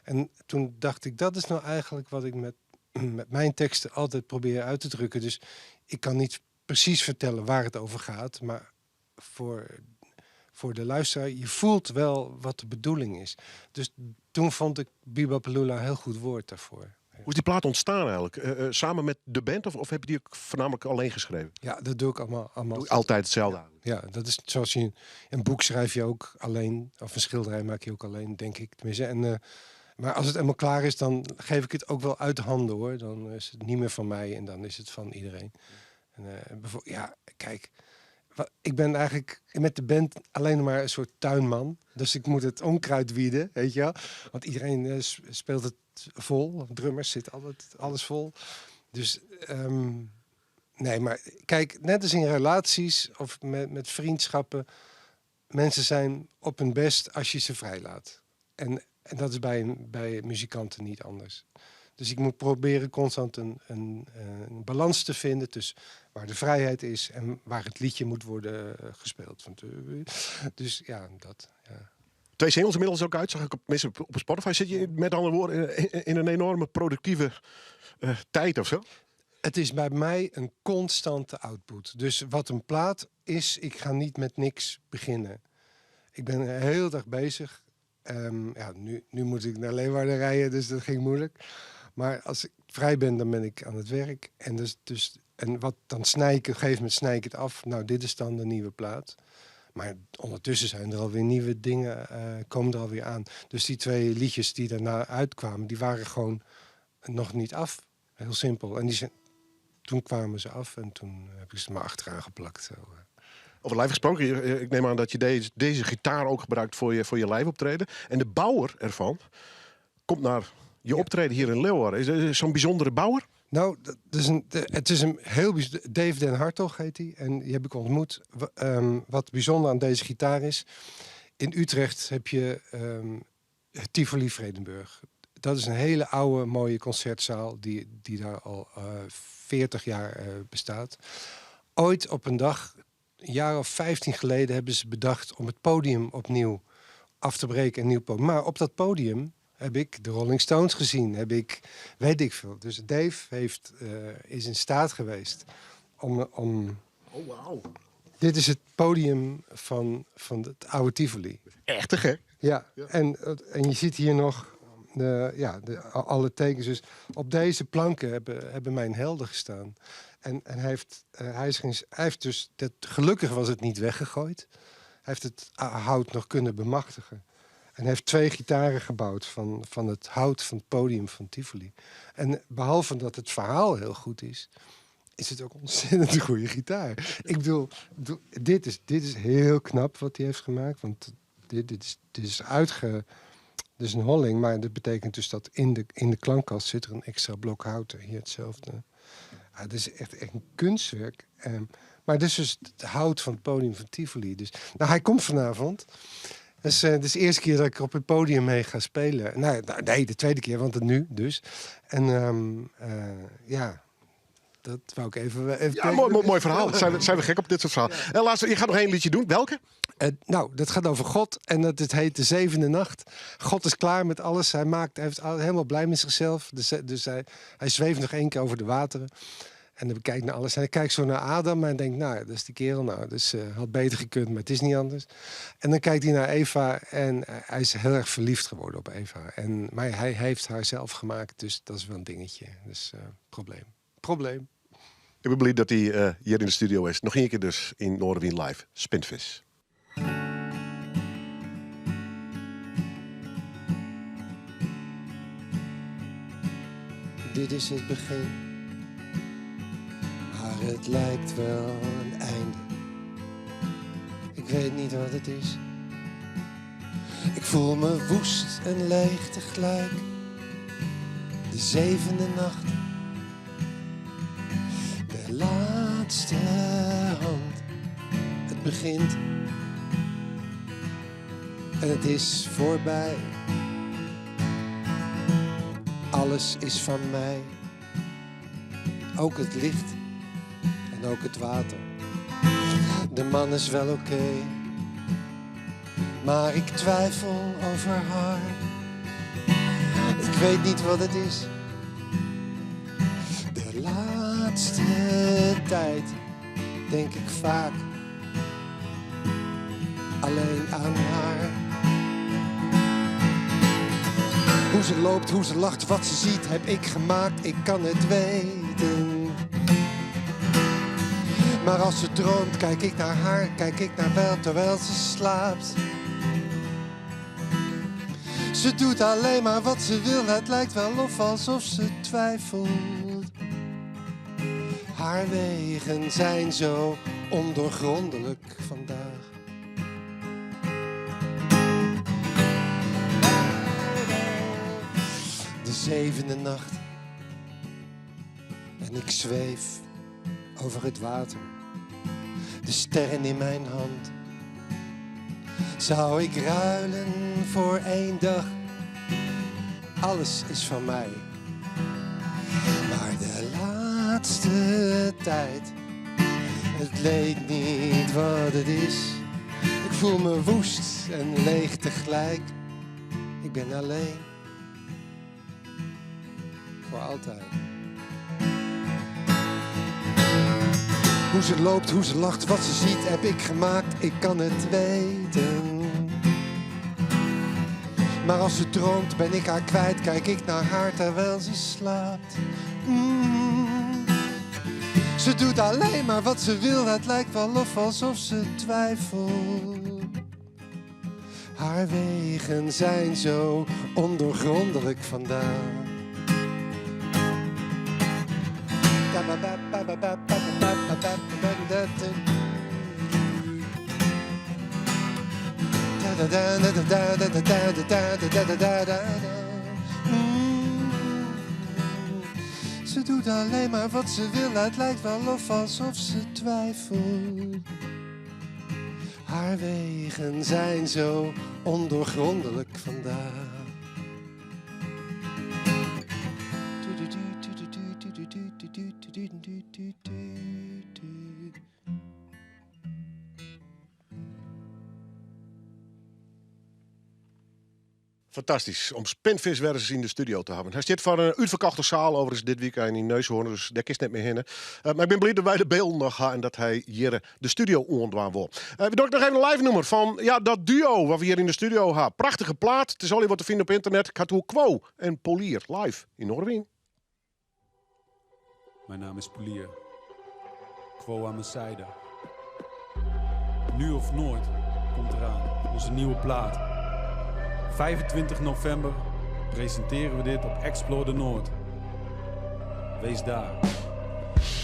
En toen dacht ik, dat is nou eigenlijk wat ik met mijn teksten altijd probeer uit te drukken. Dus ik kan niet precies vertellen waar het over gaat, maar voor de luisteraar, je voelt wel wat de bedoeling is. Dus toen vond ik Be-Bop-A-Lula een heel goed woord daarvoor. Hoe is die plaat ontstaan eigenlijk? Samen met de band of heb je die ook voornamelijk alleen geschreven? Ja, dat doe ik allemaal. Doe je altijd hetzelfde eigenlijk? Ja, dat is zoals je een boek schrijf je ook alleen. Of een schilderij maak je ook alleen, denk ik. Tenminste. En, maar als het helemaal klaar is, dan geef ik het ook wel uit de handen, hoor. Dan is het niet meer van mij en dan is het van iedereen. En ja, kijk, ik ben eigenlijk met de band alleen maar een soort tuinman. Dus ik moet het onkruid wieden, weet je wel. Want iedereen speelt het vol. Drummers zit altijd alles vol. Dus nee, maar kijk, net als in relaties of met vriendschappen. Mensen zijn op hun best als je ze vrijlaat. En dat is bij muzikanten niet anders. Dus ik moet proberen constant een balans te vinden tussen waar de vrijheid is en waar het liedje moet worden gespeeld. Want dus ja, dat. Ja. 2 singles inmiddels ook uit, zag ik tenminste op Spotify. Zit je met andere woorden in een enorme productieve tijd of zo? Het is bij mij een constante output. Dus wat een plaat is, ik ga niet met niks beginnen. Ik ben heel dag bezig. Ja, nu moet ik naar Leeuwarden rijden, dus dat ging moeilijk. Maar als ik vrij ben, dan ben ik aan het werk. En dan snij ik, op een gegeven moment snij ik het af. Nou, dit is dan de nieuwe plaat. Maar ondertussen zijn er alweer nieuwe dingen, komen er alweer aan. Dus die 2 liedjes die daarna uitkwamen, die waren gewoon nog niet af. Heel simpel. En toen kwamen ze af en toen heb ik ze maar achteraan geplakt. Zo. Over live gesproken, ik neem aan dat je deze gitaar ook gebruikt voor je live optreden. En de bouwer ervan komt naar je optreden hier in Leeuwarden. Is dat zo'n bijzondere bouwer? Nou, dat is een, de, het is een heel bijz-, Dave den Hartog heet hij. En die heb ik ontmoet. Wat bijzonder aan deze gitaar is... In Utrecht heb je Tivoli Vredenburg. Dat is een hele oude, mooie concertzaal die daar al 40 jaar bestaat. Ooit op een dag, een jaar of 15 geleden, hebben ze bedacht om het podium opnieuw af te breken. Een nieuw podium. Maar op dat podium heb ik de Rolling Stones gezien, heb ik, weet ik veel. Dus Dave is in staat geweest om Oh, wauw. Dit is het podium van het oude Tivoli. Echt te gek. Ja, en je ziet hier nog alle tekens. Dus op deze planken hebben mijn helden gestaan. En hij heeft hij is geen, hij heeft dus, dat, gelukkig was het niet weggegooid. Hij heeft het hout nog kunnen bemachtigen. En hij heeft 2 gitaren gebouwd van het hout van het podium van Tivoli. En behalve dat het verhaal heel goed is, is het ook ontzettend goede gitaar. Ik bedoel, dit is heel knap wat hij heeft gemaakt. Want dit is, dit is uitge-, dit is een holling, maar dat betekent dus dat in de klankkast zit er een extra blok hout. Hier hetzelfde. Ja, het is echt een kunstwerk. Maar dit is dus het hout van het podium van Tivoli. Dus, hij komt vanavond. Dus het is de eerste keer dat ik op het podium mee ga spelen. Nou, nee, de tweede keer, want het nu dus. En ja, dat wou ik even Ja, kijken. mooi verhaal. Zijn we gek op dit soort verhalen. En laatste, je gaat nog 1 liedje doen. Welke? Nou, dat gaat over God en het heet De Zevende Nacht. God is klaar met alles. Hij heeft helemaal blij met zichzelf. Dus hij zweeft nog 1 keer over de wateren. En dan bekijkt naar alles. En hij kijkt zo naar Adam en denkt, nou, dat is die kerel nou. Dus had beter gekund, maar het is niet anders. En dan kijkt hij naar Eva en hij is heel erg verliefd geworden op Eva. Maar hij heeft haar zelf gemaakt, dus dat is wel een dingetje. Dus probleem. Probleem. Ik ben blij dat hij hier in de studio is. Nog 1 keer dus in Noardewyn Live. Spintvis. Dit is het begin, maar het lijkt wel een einde. Ik Ik weet niet wat het is. Ik voel me woest en leeg tegelijk. De zevende nacht. De laatste hand. Het begint. En het is voorbij. Alles is van mij. Ook het licht en ook het water. De man is wel oké. Maar ik twijfel over haar. Ik weet niet wat het is. De laatste tijd denk ik vaak alleen aan haar. Hoe ze loopt, hoe ze lacht, wat ze ziet, heb ik gemaakt, ik kan het weten. Maar als ze droomt, kijk ik naar haar, kijk ik naar wel terwijl ze slaapt. Ze doet alleen maar wat ze wil, het lijkt wel of alsof ze twijfelt. Haar wegen zijn zo ondoorgrondelijk vandaag. De zevende nacht. En ik zweef over het water. De sterren in mijn hand. Zou ik ruilen voor één dag? Alles is van mij. Maar de laatste tijd, het leek niet wat het is. Ik voel me woest en leeg tegelijk. Ik ben alleen. Voor altijd. Hoe ze loopt, hoe ze lacht, wat ze ziet, heb ik gemaakt. Ik kan het weten. Maar als ze droomt, ben ik haar kwijt. Kijk ik naar haar terwijl ze slaapt. Mm. Ze doet alleen maar wat ze wil. Het lijkt wel of alsof ze twijfelt. Haar wegen zijn zo ondoorgrondelijk vandaag. Ze doet alleen maar wat ze wil, het lijkt wel of alsof ze twijfelt. Haar wegen zijn zo ondoorgrondelijk vandaag. Fantastysk om Spintvis wer ris yn de studio te hawwen. Hy stiet foar in útferkochte seal overigens dit wykein yn Neushoorn, dus dêr kinst net mear hinne. Eh, mar ik bin bliid dat wy de bylden noch ha en dat hy hjir de studio oandwaan wol. Eh, we dogge noch even in live nûmer fan ja, dat duo wat we hjir yn de studio ha. Prachtige plaat, it is allegear wat te finen op ynternet. Ik ha it oer Quo en Polier live yn Noardewyn. Mijn naam is Polier. Quo aan mijn zijde. Nu of nooit komt eraan. Onze nieuwe plaat. 25 november presenteren we dit op Explore de Noord. Wees daar.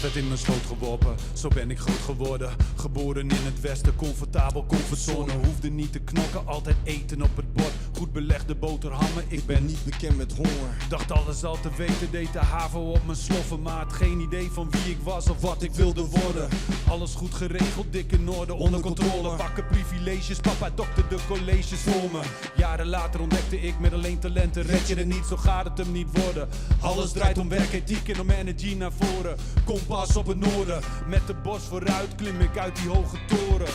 Werd in mijn schoot geworpen, zo ben ik groot geworden. Geboren in het westen, comfortabel, comfortzone. Hoefde niet te knokken, altijd eten op het bord. Goed belegde boterhammen, ik ben niet bekend met honger. Dacht alles al te weten, deed de HAVO op mijn sloffen. Maar had geen idee van wie ik was of wat ik wilde worden. Alles goed geregeld, dik in orde, onder controle. Pakken privileges, papa dokter de colleges voor me. Jaren later ontdekte ik met alleen talenten red je er niet, zo gaat het hem niet worden. Alles draait om werk, ethiek en om energy naar voren. Kompas op het noorden, met de bos vooruit klim ik uit die hoge toren.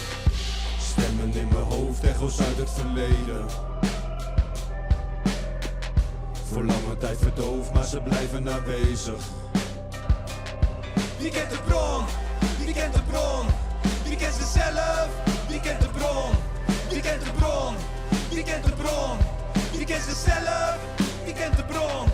Stemmen in mijn hoofd, echo's uit het verleden. Voor lange tijd verdoofd, maar ze blijven aanwezig. Wie kent de bron? Wie kent de bron? Wie kent zichzelf? Wie kent de bron? Wie kent de bron? Wie kent de bron? Wie kent zichzelf? Wie kent de bron?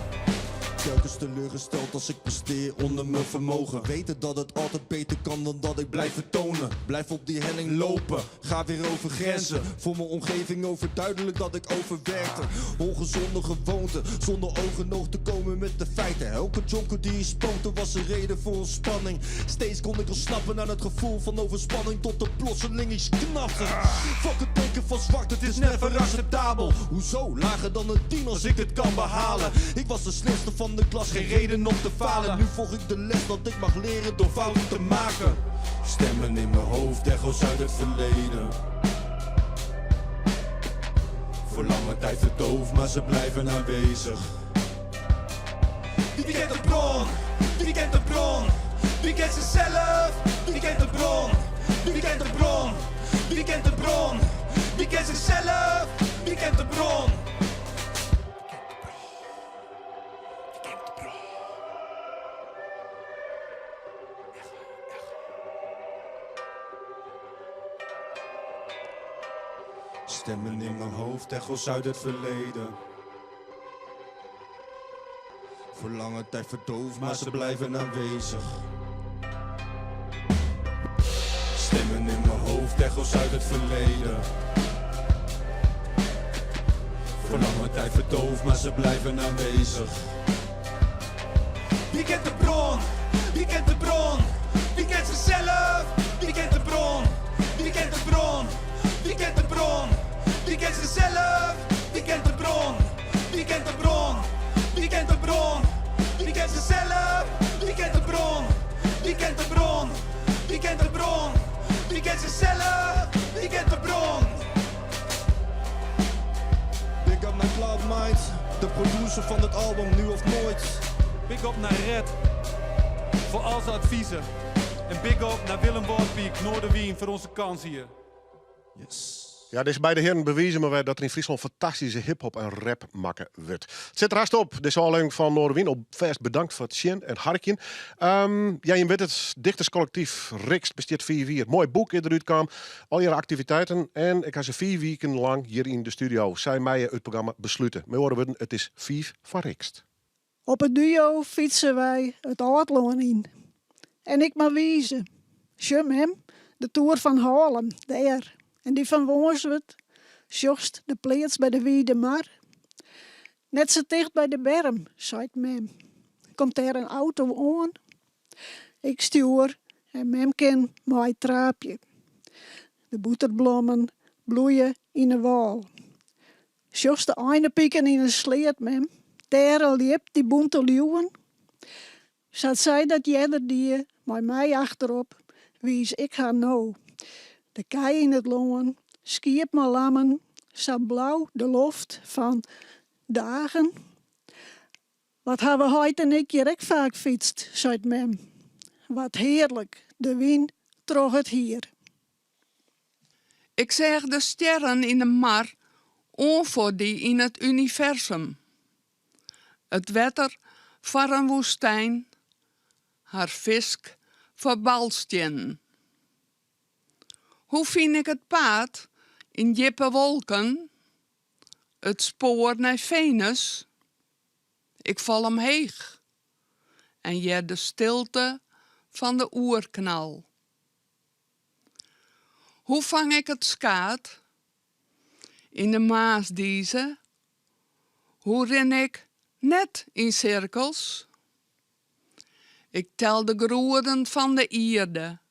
Telkens teleurgesteld als ik presteer onder mijn vermogen. Weten dat het altijd beter kan dan dat ik blijf vertonen. Blijf op die helling lopen, ga weer over grenzen. Voor mijn omgeving overduidelijk dat ik overwerkte. Ongezonde gewoonte, zonder oog in oog te komen met de feiten. Elke jonker die je spookte was een reden voor ontspanning. Steeds kon ik ontsnappen aan het gevoel van overspanning tot de plotseling iets knapte. Fuck het teken van zwart, het is never acceptabel. Hoezo? Lager dan een 10 als ik het kan behalen. Ik was de slimste van de klas, geen reden om te falen. Nu volg ik de les dat ik mag leren door fouten te maken. Stemmen in mijn hoofd, echo's uit het verleden. Voor lange tijd verdoofd, maar ze blijven aanwezig. Wie kent de bron? Wie kent de bron? Wie kent zichzelf? Wie kent de bron? Wie kent de bron? Wie kent de bron? Wie kent zichzelf? Wie kent de bron? Stemmen in mijn hoofd, echo's uit het verleden. Voor lange tijd verdoofd, maar ze blijven aanwezig. Stemmen in mijn hoofd, echo's uit het verleden. Voor lange tijd verdoofd, maar ze blijven aanwezig. Wie kent de bron? Wie kent de bron? Wie kent zichzelf? Wie kent de bron? Wie kent de bron? Wie kent de bron? Wie kent zichzelf? Wie kent de bron? Wie kent de bron? Wie kent de bron? Wie kent zichzelf? Wie kent de bron? Wie kent de bron? Wie kent de bron? Wie kent zichzelf? Wie kent de bron? Big up naar Cloud Mind, de producer van het album Nu of Nooit. Big up naar Red voor al zijn adviezen. En big up naar Willem Woordpiek, Noardewyn, voor onze kans hier. Ja, deze beide heren bewijzen maar weer dat er in Friesland fantastische hip-hop en rap makke wordt. Het zit er haast op. Deze aflevering van Noardewyn. Alvast bedankt voor het zien en harkjen. Ja, je weet het, dichterscollectief Rixt bestiet 4-4. Mooi boek in eruit kwam. Al je activiteiten. En ik ga ze 4 weken lang hier in de studio. Zij mij het programma besluiten. Maar horen we, het is 5 van Rixt. Op het duo fietsen wij het Aldlân in. En ik mar wize. Sjoch mem, de toer fan Hallum, dêr. En dy fan Wânswert, sjochst de pleats by de Wide Mar? Net sa ticht by de berm, seit mem. Komt dêr in auto oan? Ik stjoer en mem kin meitraapje. De bûterblommen bloeie yn 'e wâl. Sjochst de einepiken yn 'e sleat, mem? Dêr in ljip dy bûnte liuwen. Sa't sy dat earder die, mei my achterop, wiis ik har no. De kij yn it lân, skiep mei lammen, sa blau de loft fan dagen. Wat hawwe heit en ik hjir ek faak fytst, seit mem. Wat hearlik, de wyn troch it hier. Ik seach de stjerren yn 'e mar oan foar dy yn it universum. It wetter foar in woestyn, har fisk foar balstiennen. Hoe fyn ik it paad yn djippe wolken, it spoar nei Venus? Ik fal omheech en hear de stilte fan de oerknal. Hoe fang ik it skaad yn de moarnsdize? Hoe rin ik net yn sirkels? Ik tel de groeden fan de ierde,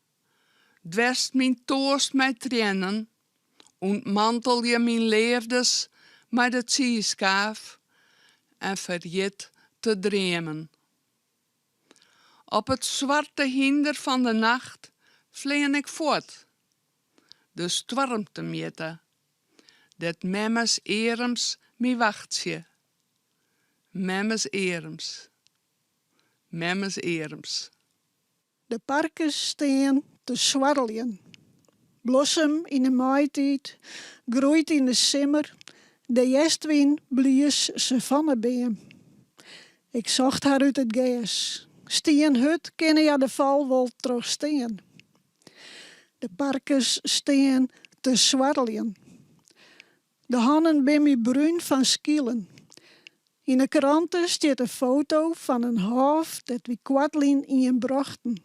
dwêst myn toarst mei triennen, ûntmantelje myn leafdes mei de tsiisskaaf en ferjit te dreamen. Op it swarte hynder fan de nacht flean ik fuort, de stoarm temjitte, dêr't memmes earms my wachtsje. Memmes earms, memmes earms. De parkes stean te swarreljen. Blossem yn 'e maitiid, groeit yn 'e simmer, de hjerstwyn blies se fan 'e beam. Ik socht har út it gers. Stienhurd kinne hja de fal wol trochstean. De parkes stean te swarreljen. De hannen bin my brún fan skilen. Yn 'e krante stiet in foto fan in hôf dêr't wy koartlyn ien brochten.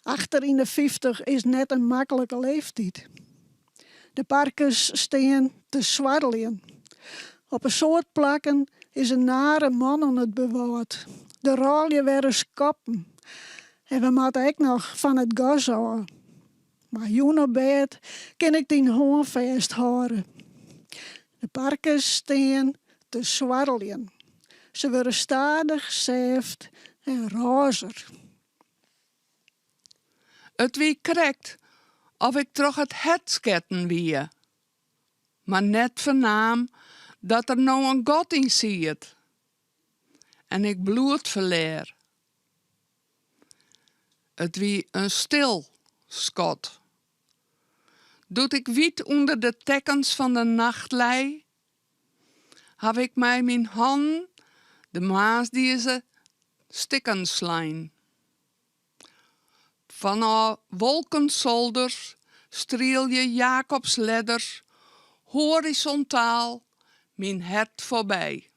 Achter yn de 50 is net in maklike leeftyd. De parkes stean te swarreljen. Op in soad plakken is in nare man oan it bewâld. Der rôlje wer ris koppen. En we moatte ek noch fan it gas ôf. Mar jûn op bêd kin ik dyn hân fêsthâlde. De parkes stean te swarreljen. Se wurde stadich sêft en rôzer. It wie krekt of ik troch it hert sketten wie, mar net fernaam dat der no in gat yn siet en ik bloed ferlear. It wie in stil skot. Doe't ik wyt ûnder de tekkens fan de nacht lei, haw ik mei myn hannen de moarnsdize stikken slein. Fanôf wolkensolders strielje Jakobsledders horizontaal myn hert foarby.